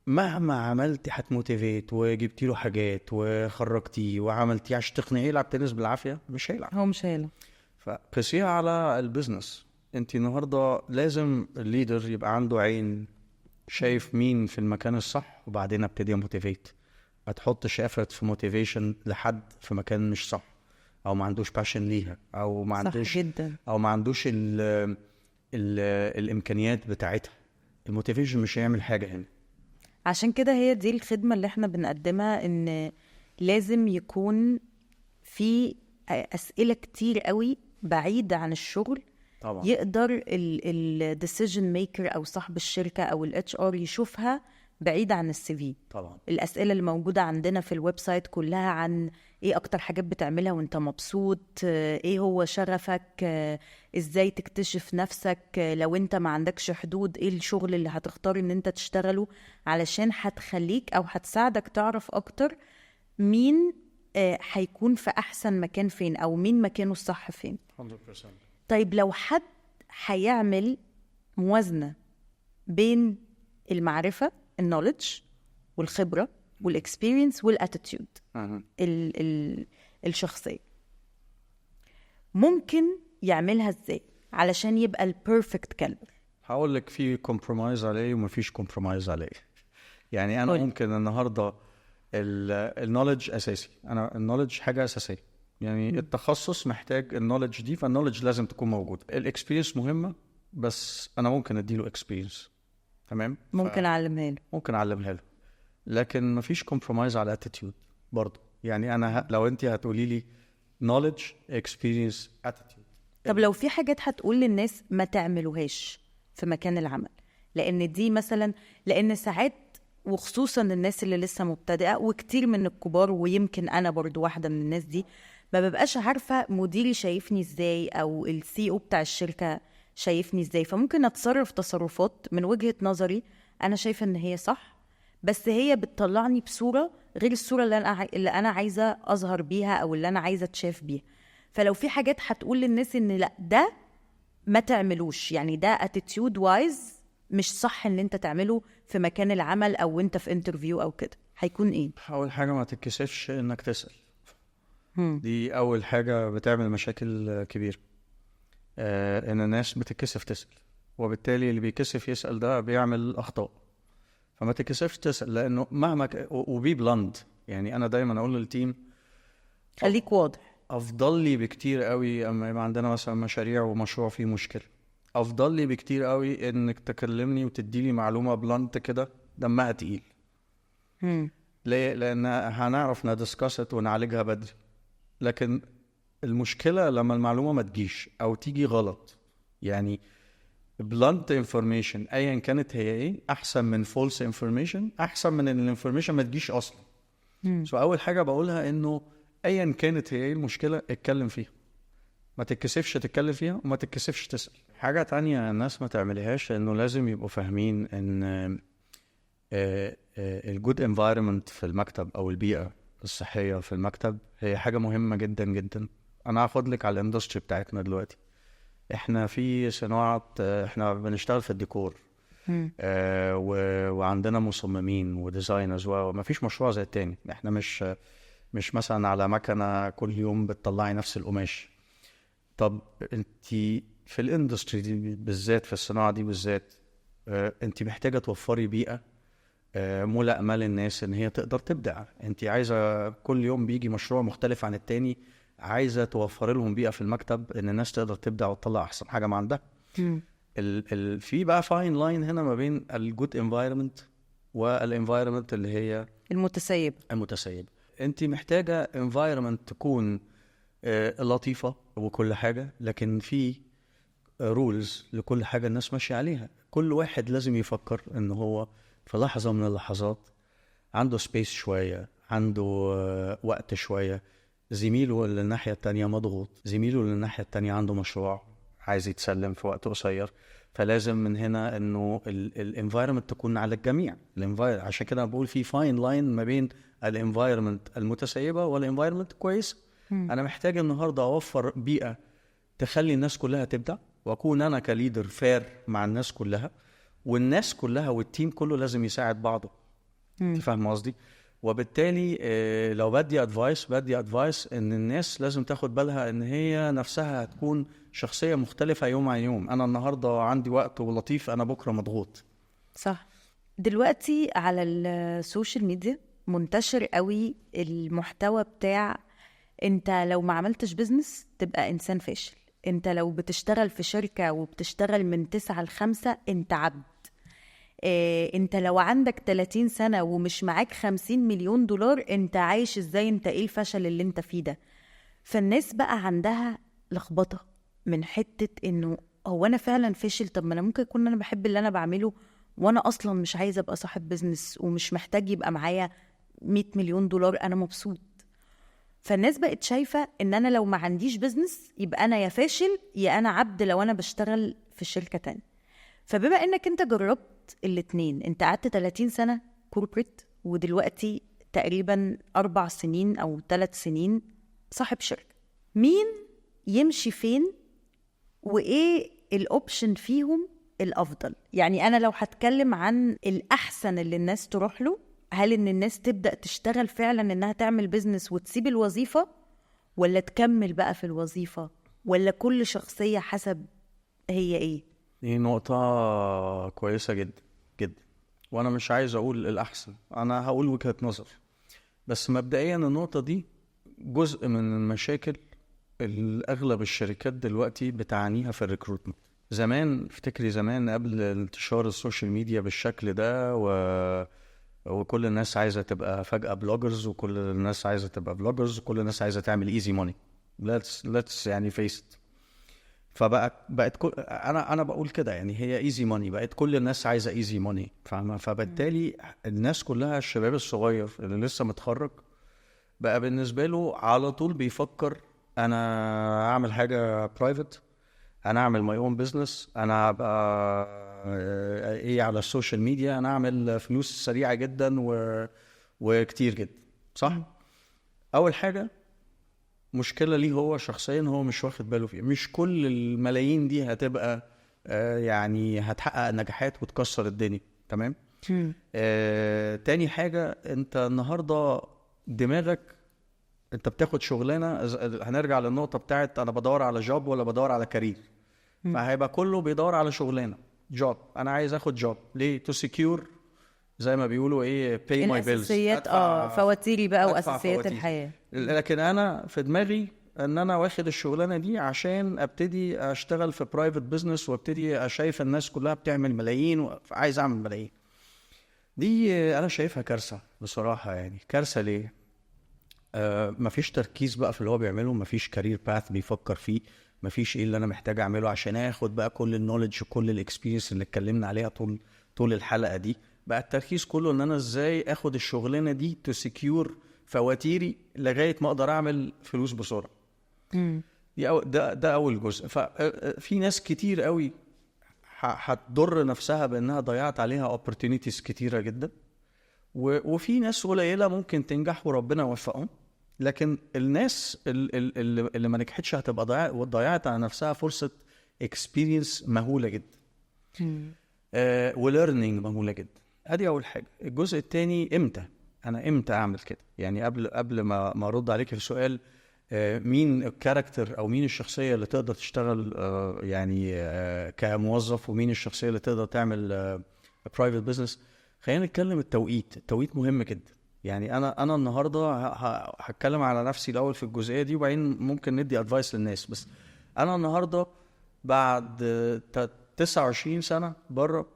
Speaker 1: مهما عملتي هت motivate وجبتي له حاجات وخرجتيه وعملتيه عشان تقنعيه يلعب تنس بالعافية، مش هيلعب.
Speaker 2: هو مش هيلعب.
Speaker 1: فقسيها على ال business. انت النهارده لازم ال leader يبقى عنده عين شايف مين في المكان الصح، وبعدين ابتدي motivate. ما تحطش effort في motivation لحد في مكان مش صح، او ما عندوش passion ليها، او ما عندوش
Speaker 2: جدا،
Speaker 1: او ما عندوش ال ال الامكانيات بتاعتها. ال motivation مش هيعمل حاجة هنا.
Speaker 2: عشان كده هي دي الخدمة اللي احنا بنقدمها، ان لازم يكون في اسئلة كتير قوي بعيدة عن الشغل
Speaker 1: طبعا.
Speaker 2: يقدر ال decision maker او صاحب الشركة او ال HR يشوفها بعيد عن ال CV.
Speaker 1: طبعا
Speaker 2: الاسئلة اللي موجودة عندنا في ال website كلها عن ايه اكتر حاجات بتعملها وانت مبسوط، ايه هو شغفك، ازاي تكتشف نفسك، لو انت ما عندكش حدود ايه الشغل اللي هتختار ان انت تشتغله، علشان هتخليك او هتساعدك تعرف اكتر مين هيكون في احسن مكان فين، او مين مكانه الصح فين.
Speaker 1: 100%.
Speaker 2: طيب لو حد هيعمل موازنة بين المعرفة ال knowledge والخبرة وال experience وال attitude الشخصية، ممكن يعملها ازاي علشان يبقى ال perfect caliber؟
Speaker 1: هقول لك في compromise عليه ومفيش compromise عليه. يعني انا ممكن النهارده ال knowledge اساسي، انا ال knowledge حاجة اساسية، يعني التخصص محتاج ال knowledge دي، فال knowledge لازم تكون موجودة. ال experience مهمة، بس انا ممكن اديله experience، تمام،
Speaker 2: ممكن اعلمها له،
Speaker 1: ممكن اعلمها له، لكن مفيش compromise على attitude برضه. يعني انا لو انت هتقولي لي knowledge experience attitude.
Speaker 2: طب لو في حاجات هتقول للناس ما تعملوهاش في مكان العمل، لان دي مثلا، لان ساعات وخصوصا الناس اللي لسه مبتدئة وكتير من الكبار، ويمكن انا برضو واحدة من الناس دي، ما ببقاش عارفه مديري شايفني ازاي او ال CEO بتاع الشركة شايفني ازاي، فممكن اتصرف تصرفات من وجهة نظري انا شايفه ان هي صح، بس هي بتطلعني بصورة غير الصورة اللي انا عايزه اظهر بيها او اللي انا عايزه اتشاف بيها. فلو في حاجات هتقول للناس ان لا ده ما تعملوش، يعني ده attitude wise مش صح ان انت تعمله في مكان العمل او انت في interview او كده، هيكون ايه؟
Speaker 1: اول حاجة ما تتكسفش انك تسال. دي اول حاجة بتعمل مشاكل كبيرة، ان الناس بتتكسف تسال، وبالتالي اللي بيكسف يسال ده بيعمل اخطاء. فما تتكسفش تسال، لانه مهما و be blunt. يعني انا دايما اقول لل team
Speaker 2: خليك واضح.
Speaker 1: افضل لي بكتير قوي اما يبقى عندنا مثلا مشاريع ومشروع فيه مشكلة، افضل لي بكتير قوي انك تكلمني وتدي لي معلومة blunt كده دمها تقيل. ليه؟ لان هنعرف ن discuss ونعالجها بدري. لكن المشكلة لما المعلومة ما تجيش او تيجي غلط. يعني blunt information ايا كانت هي ايه، احسن من false information، احسن من ان ال information ما تجيش اصلا. so اول حاجة بقولها انه ايا كانت هي ايه المشكلة اتكلم فيها، ما تتكسفش تتكلم فيها وما تتكسفش تسال. حاجة تانية الناس ما تعملهاش، لانه لازم يبقوا فاهمين ان ال good environment في المكتب او البيئة الصحية في المكتب هي حاجة مهمة جدا جدا. انا هاخد لك على ال industry بتاعتنا دلوقتي. احنا في صناعة، احنا بنشتغل في الديكور، وعندنا مصممين و designers، وما فيش مشروع زي التاني. احنا مش مثلا على مكنه كل يوم بتطلعي نفس القماش. طب انت في ال industry دي بالذات، في الصناعة دي بالذات، انت محتاجه توفري بيئة ملائمه للناس ان هي تقدر تبدع. انت عايزه كل يوم بيجي مشروع مختلف عن التاني، عايزه توفر لهم بيئة في المكتب ان الناس تقدر تبدع وتطلع احسن حاجة ما عندها. في بقى fine line هنا ما بين ال good environment وال environment اللي هي
Speaker 2: المتسيب.
Speaker 1: المتسيب. انت محتاجه environment تكون لطيفة وكل حاجة، لكن في rules لكل حاجة الناس ماشية عليها. كل واحد لازم يفكر ان هو في لحظة من اللحظات عنده space شوية، عنده وقت شوية، زميله اللي الناحية التانية مضغوط، زميله اللي الناحية التانية عنده مشروع عايز يتسلم في وقت قصير. فلازم من هنا انه ال environment تكون على الجميع. عشان كده بقول في fine line ما بين ال environment المتسيبه وال environment كويس. انا محتاج النهارده اوفر بيئة تخلي الناس كلها تبدع، واكون انا ك leader fair مع الناس كلها، والناس كلها وال team كله لازم يساعد بعضه. انت فاهم قصدي؟ وبالتالي لو بدي advice، بدي advice ان الناس لازم تاخد بالها ان هي نفسها هتكون شخصية مختلفة يوم عن يوم. انا النهارده عندي وقت ولطيف، انا بكره مضغوط.
Speaker 2: صح. دلوقتي على ال social media منتشر قوي المحتوى بتاع انت لو ما عملتش business تبقى انسان فاشل، انت لو بتشتغل في شركة وبتشتغل من 9 ل5 انت عبد، إيه، انت لو عندك 30 سنة ومش معاك 50 مليون دولار انت عايش ازاي، انت ايه الفشل اللي انت فيه ده. فالناس بقى عندها لخبطة من حتة انه هو انا فعلا فاشل؟ طب ما انا ممكن يكون انا بحب اللي انا بعمله، وانا اصلا مش عايزه ابقى صاحب business، ومش محتاج يبقى معايا 100 مليون دولار، انا مبسوط. فالناس بقت شايفه ان انا لو ما عنديش business يبقى انا يا فاشل يا انا عبد لو انا بشتغل في شركة تانية. فبما انك انت جربت الاتنين، انت قعدت 30 سنة corporate، ودلوقتي تقريبا 4 سنين او 3 سنين صاحب شركه، مين يمشي فين وايه ال option فيهم الافضل؟ يعني انا لو هتكلم عن الاحسن اللي الناس تروح له، هل ان الناس تبدا تشتغل فعلا انها تعمل business وتسيب الوظيفه، ولا تكمل بقى في الوظيفه، ولا كل شخصية حسب هي ايه؟
Speaker 1: دي نقطة كويسة جدا جدا، وانا مش عايز اقول الاحسن، انا هقول وجهة نظر بس. مبدئيا النقطة دي جزء من المشاكل اللي اغلب الشركات دلوقتي بتعانيها في ال recruitment. زمان، افتكري زمان قبل انتشار ال social media بالشكل ده وكل الناس عايزه تبقى فجاة bloggers، وكل الناس عايزه تبقى vloggers، وكل الناس عايزه تعمل easy money، let's يعني face it. فبقى بقت كل انا بقول كده، يعني هي easy money، بقت كل الناس عايزه easy money، فاهمه؟ فبالتالي الناس كلها، الشباب الصغير اللي لسه متخرج، بقى بالنسبة له على طول بيفكر انا اعمل حاجة private، انا اعمل my own business، انا ابقى ايه على ال social media، انا اعمل فلوس سريعة جدا وكتير جدا، صح؟ اول حاجة مشكلة ليه هو شخصيا، هو مش واخد باله فيها. مش كل الملايين دي هتبقى يعني هتحقق نجاحات وتكسر الدنيا، تمام؟ تاني حاجه، انت النهارده دماغك انت بتاخد شغلانه، هنرجع للنقطة بتاعت انا بدور على job ولا بدور على career. فهيبقى كله بيدور على شغلانه، job. انا عايز اخد job ليه؟ to secure زي ما بيقولوا ايه، pay my bills.
Speaker 2: الاساسيات، فواتيري بقى واساسيات الحياه.
Speaker 1: لكن انا في دماغي ان انا واخد الشغلانة دي عشان ابتدي اشتغل في private business وابتدي اشايف الناس كلها بتعمل ملايين وعايز اعمل ملايين. دي انا شايفها كارثة بصراحه. يعني كارثة ليه؟ مفيش تركيز بقى في اللي هو بيعمله، مفيش career path بيفكر فيه، مفيش ايه اللي انا محتاج اعمله عشان اخد بقى كل ال knowledge وكل ال experience اللي اتكلمنا عليها طول الحلقة دي. بقى التركيز كله ان انا ازاي اخد الشغلانة دي to secure فواتيري لغاية ما اقدر اعمل فلوس بسرعه. دي أو ده اول جزء. ففي ناس كتير قوي هتضر نفسها بانها ضيعت عليها opportunities كتيرة جدا، وفي ناس قليله ممكن تنجح وربنا يوفقهم، لكن الناس اللي ما نجحتش هتبقى ضيعت على نفسها فرصة experience مهولة جدا و learning مهولة جدا. ادي اول حاجه. الجزء الثاني، امتى انا امتى اعمل كده؟ يعني قبل ما ارد عليك في سؤال مين ال character او مين الشخصية اللي تقدر تشتغل يعني كموظف ومين الشخصية اللي تقدر تعمل private business، خلينا نتكلم التوقيت. التوقيت مهم جدا. يعني انا النهارده هتكلم على نفسي الاول في الجزئية دي، وبعدين ممكن ندي advice للناس. بس انا النهارده بعد 29 سنة بره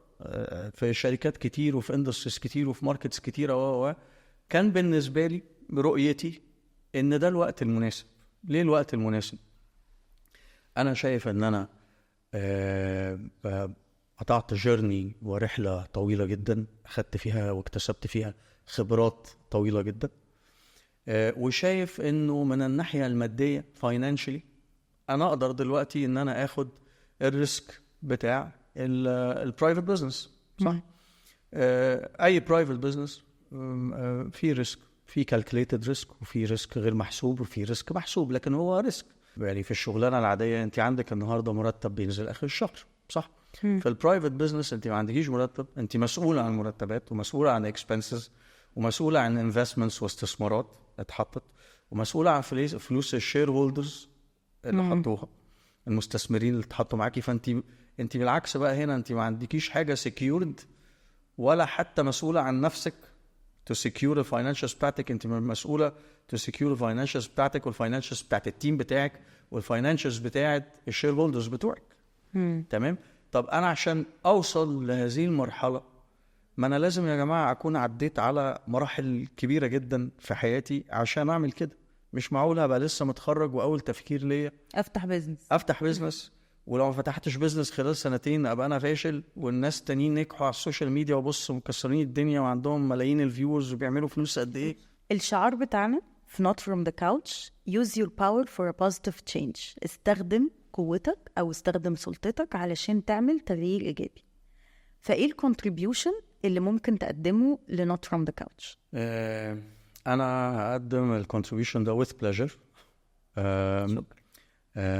Speaker 1: في شركات كتير وفي industries كتير وفي markets كتيرة و كان بالنسبة لي برؤيتي ان ده الوقت المناسب. ليه الوقت المناسب؟ انا شايف ان انا قطعت journey ورحله طويلة جدا، اخدت فيها واكتسبت فيها خبرات طويلة جدا، وشايف انه من الناحية المادية financially انا اقدر دلوقتي ان انا اخد ال risk بتاع ال private business، صح؟ اي private business في risk، في calculated risk وفي risk غير محسوب وفي risk محسوب، لكن هو risk. يعني في الشغلانة العادية انت عندك النهارده مرتب بينزل اخر الشهر، صح؟ في ال private business انت ما عندكيش مرتب، انت مسؤولة عن مرتبات ومسؤولة عن expenses ومسؤولة عن investments واستثمارات اتحطت، ومسؤولة عن فلوس ال shareholders اللي حطوها، المستثمرين اللي اتحطوا معاكي. فانت بالعكس بقى هنا انت ما عندكيش حاجة secured، ولا حتى مسؤولة عن نفسك to secure ال financials بتاعتك. انت مسؤولة to secure ال financials بتاعتك وال financials بتاعت ال team بتاعك وال financials بتاعت ال shareholders بتوعك. تمام. طب انا عشان اوصل لهذه المرحلة، ما انا لازم يا جماعة اكون عديت على مراحل كبيرة جدا في حياتي عشان اعمل كده. مش معقول هبقى لسه متخرج واول تفكير ليا
Speaker 2: افتح business.
Speaker 1: افتح business، ولو ما فتحتش business خلال سنتين ابقى انا فاشل، والناس التانيين نجحوا على ال social media وبص مكسرين الدنيا وعندهم ملايين ال viewers وبيعملوا فلوس قد ايه.
Speaker 2: الشعار بتاعنا في Not From The Couch: use your power for a positive change. استخدم قوتك أو استخدم سلطتك علشان تعمل تغيير إيجابي. فإيه ال contribution اللي ممكن تقدمه ل Not From The Couch؟
Speaker 1: انا هقدم ال contribution ده with pleasure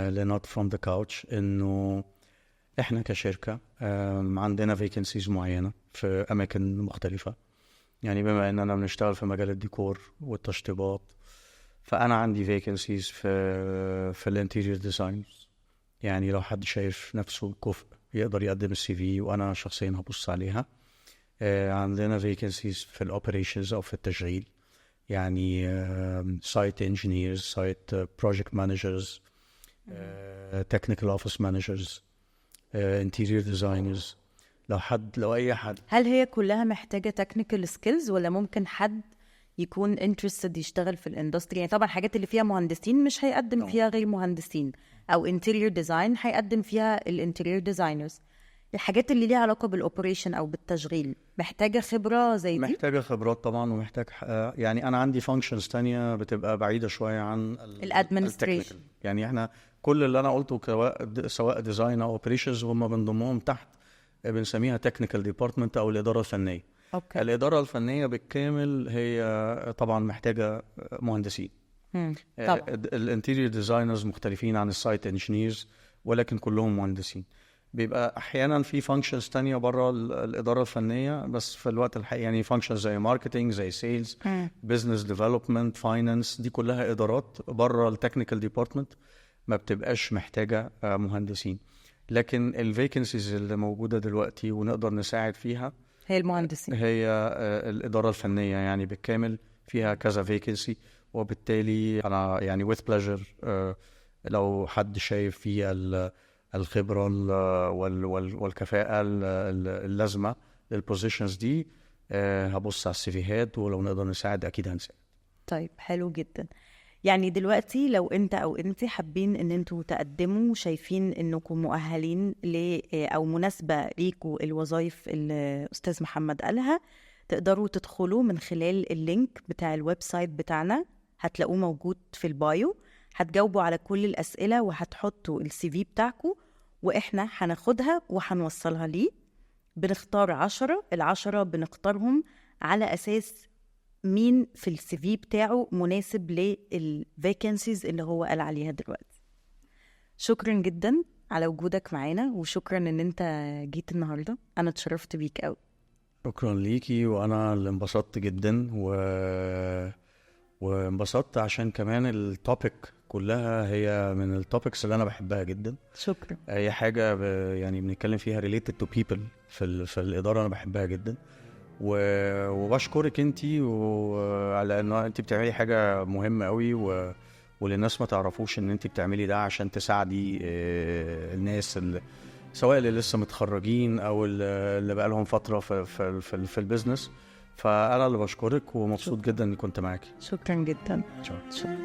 Speaker 1: ل Not From The Couch، انه احنا كشركة عندنا vacancies معينة في اماكن مختلفه. يعني بما اننا بنشتغل في مجال الديكور والتشطيبات، فانا عندي vacancies في ال interior design. يعني لو حد شايف نفسه كفء يقدر يقدم ال CV وانا شخصيا هبص عليها. عندنا vacancies في ال operations او في التشغيل، يعني site engineers، site project managers، technical office managers، interior designers. لو اي حد.
Speaker 2: هل هي كلها محتاجة technical skills ولا ممكن حد يكون interested يشتغل في ال industry؟ يعني طبعا الحاجات اللي فيها مهندسين مش هيقدم فيها غير مهندسين، او interior design هيقدم فيها ال interior designers. الحاجات اللي ليها علاقة بال operation او بالتشغيل محتاجة خبرة زي دي؟
Speaker 1: محتاجة خبرات طبعا، ومحتاج يعني انا عندي functions تانية بتبقى بعيدة شوية عن
Speaker 2: ال administration.
Speaker 1: ال technical. يعني احنا كل اللي انا قلته سواء design او operations هم بنضمهم تحت بنسميها technical department او الادارة الفنية. الادارة الفنية بالكامل هي طبعا محتاجة مهندسين.
Speaker 2: طبعا.
Speaker 1: ال interior designers مختلفين عن ال site engineers، ولكن كلهم مهندسين. بيبقى احيانا في functions تانية بره الادارة الفنيه، بس في الوقت الحقيقي يعني functions زي marketing، زي sales، business development، finance، دي كلها ادارات بره ال technical department ما بتبقاش محتاجه مهندسين. لكن ال vacancies اللي موجودة دلوقتي ونقدر نساعد فيها
Speaker 2: هي المهندسين.
Speaker 1: هي الادارة الفنية، يعني بالكامل فيها كذا vacancy، وبالتالي انا يعني with pleasure لو حد شايف فيه الخبرة والكفاءة اللازمة لل positions دي، هبص على ال CV هات، ولو نقدر نساعد اكيد هنساعد.
Speaker 2: طيب، حلو جدا. يعني دلوقتي لو انت او انت حابين ان انتوا تقدموا، شايفين انكم مؤهلين ل او مناسبة ليكوا الوظائف اللي استاذ محمد قالها، تقدروا تدخلوا من خلال ال link بتاع ال website بتاعنا، هتلاقوه موجود في ال bio. هتجاوبوا على كل الأسئلة وهتحطوا ال CV بتاعكم، وإحنا هناخدها وهنوصلها ليه. بنختار 10، ال10 بنختارهم على أساس مين في ال CV بتاعه مناسب لل vacancies اللي هو قال عليها دلوقتي. شكرا جدا على وجودك معانا، وشكرا ان انت جيت النهارده، انا اتشرفت بيك قوي.
Speaker 1: شكرا ليكي، وانا اللي انبسطت جدا وانبسطت عشان كمان ال topic كلها هي من ال topics اللي انا بحبها جدا.
Speaker 2: شكرا.
Speaker 1: اي حاجة يعني بنتكلم فيها related to people في الادارة انا بحبها جدا. وبشكرك انت وعلى ان انت بتعملي حاجة مهمة قوي، وللناس ما تعرفوش ان انت بتعملي ده عشان تساعدي الناس سواء اللي لسه متخرجين او اللي بقى لهم فترة في ال business. فانا اللي بشكرك ومبسوط جدا اني كنت معاكي.
Speaker 2: شكرا جدا.
Speaker 1: شكرا.
Speaker 2: شكرا.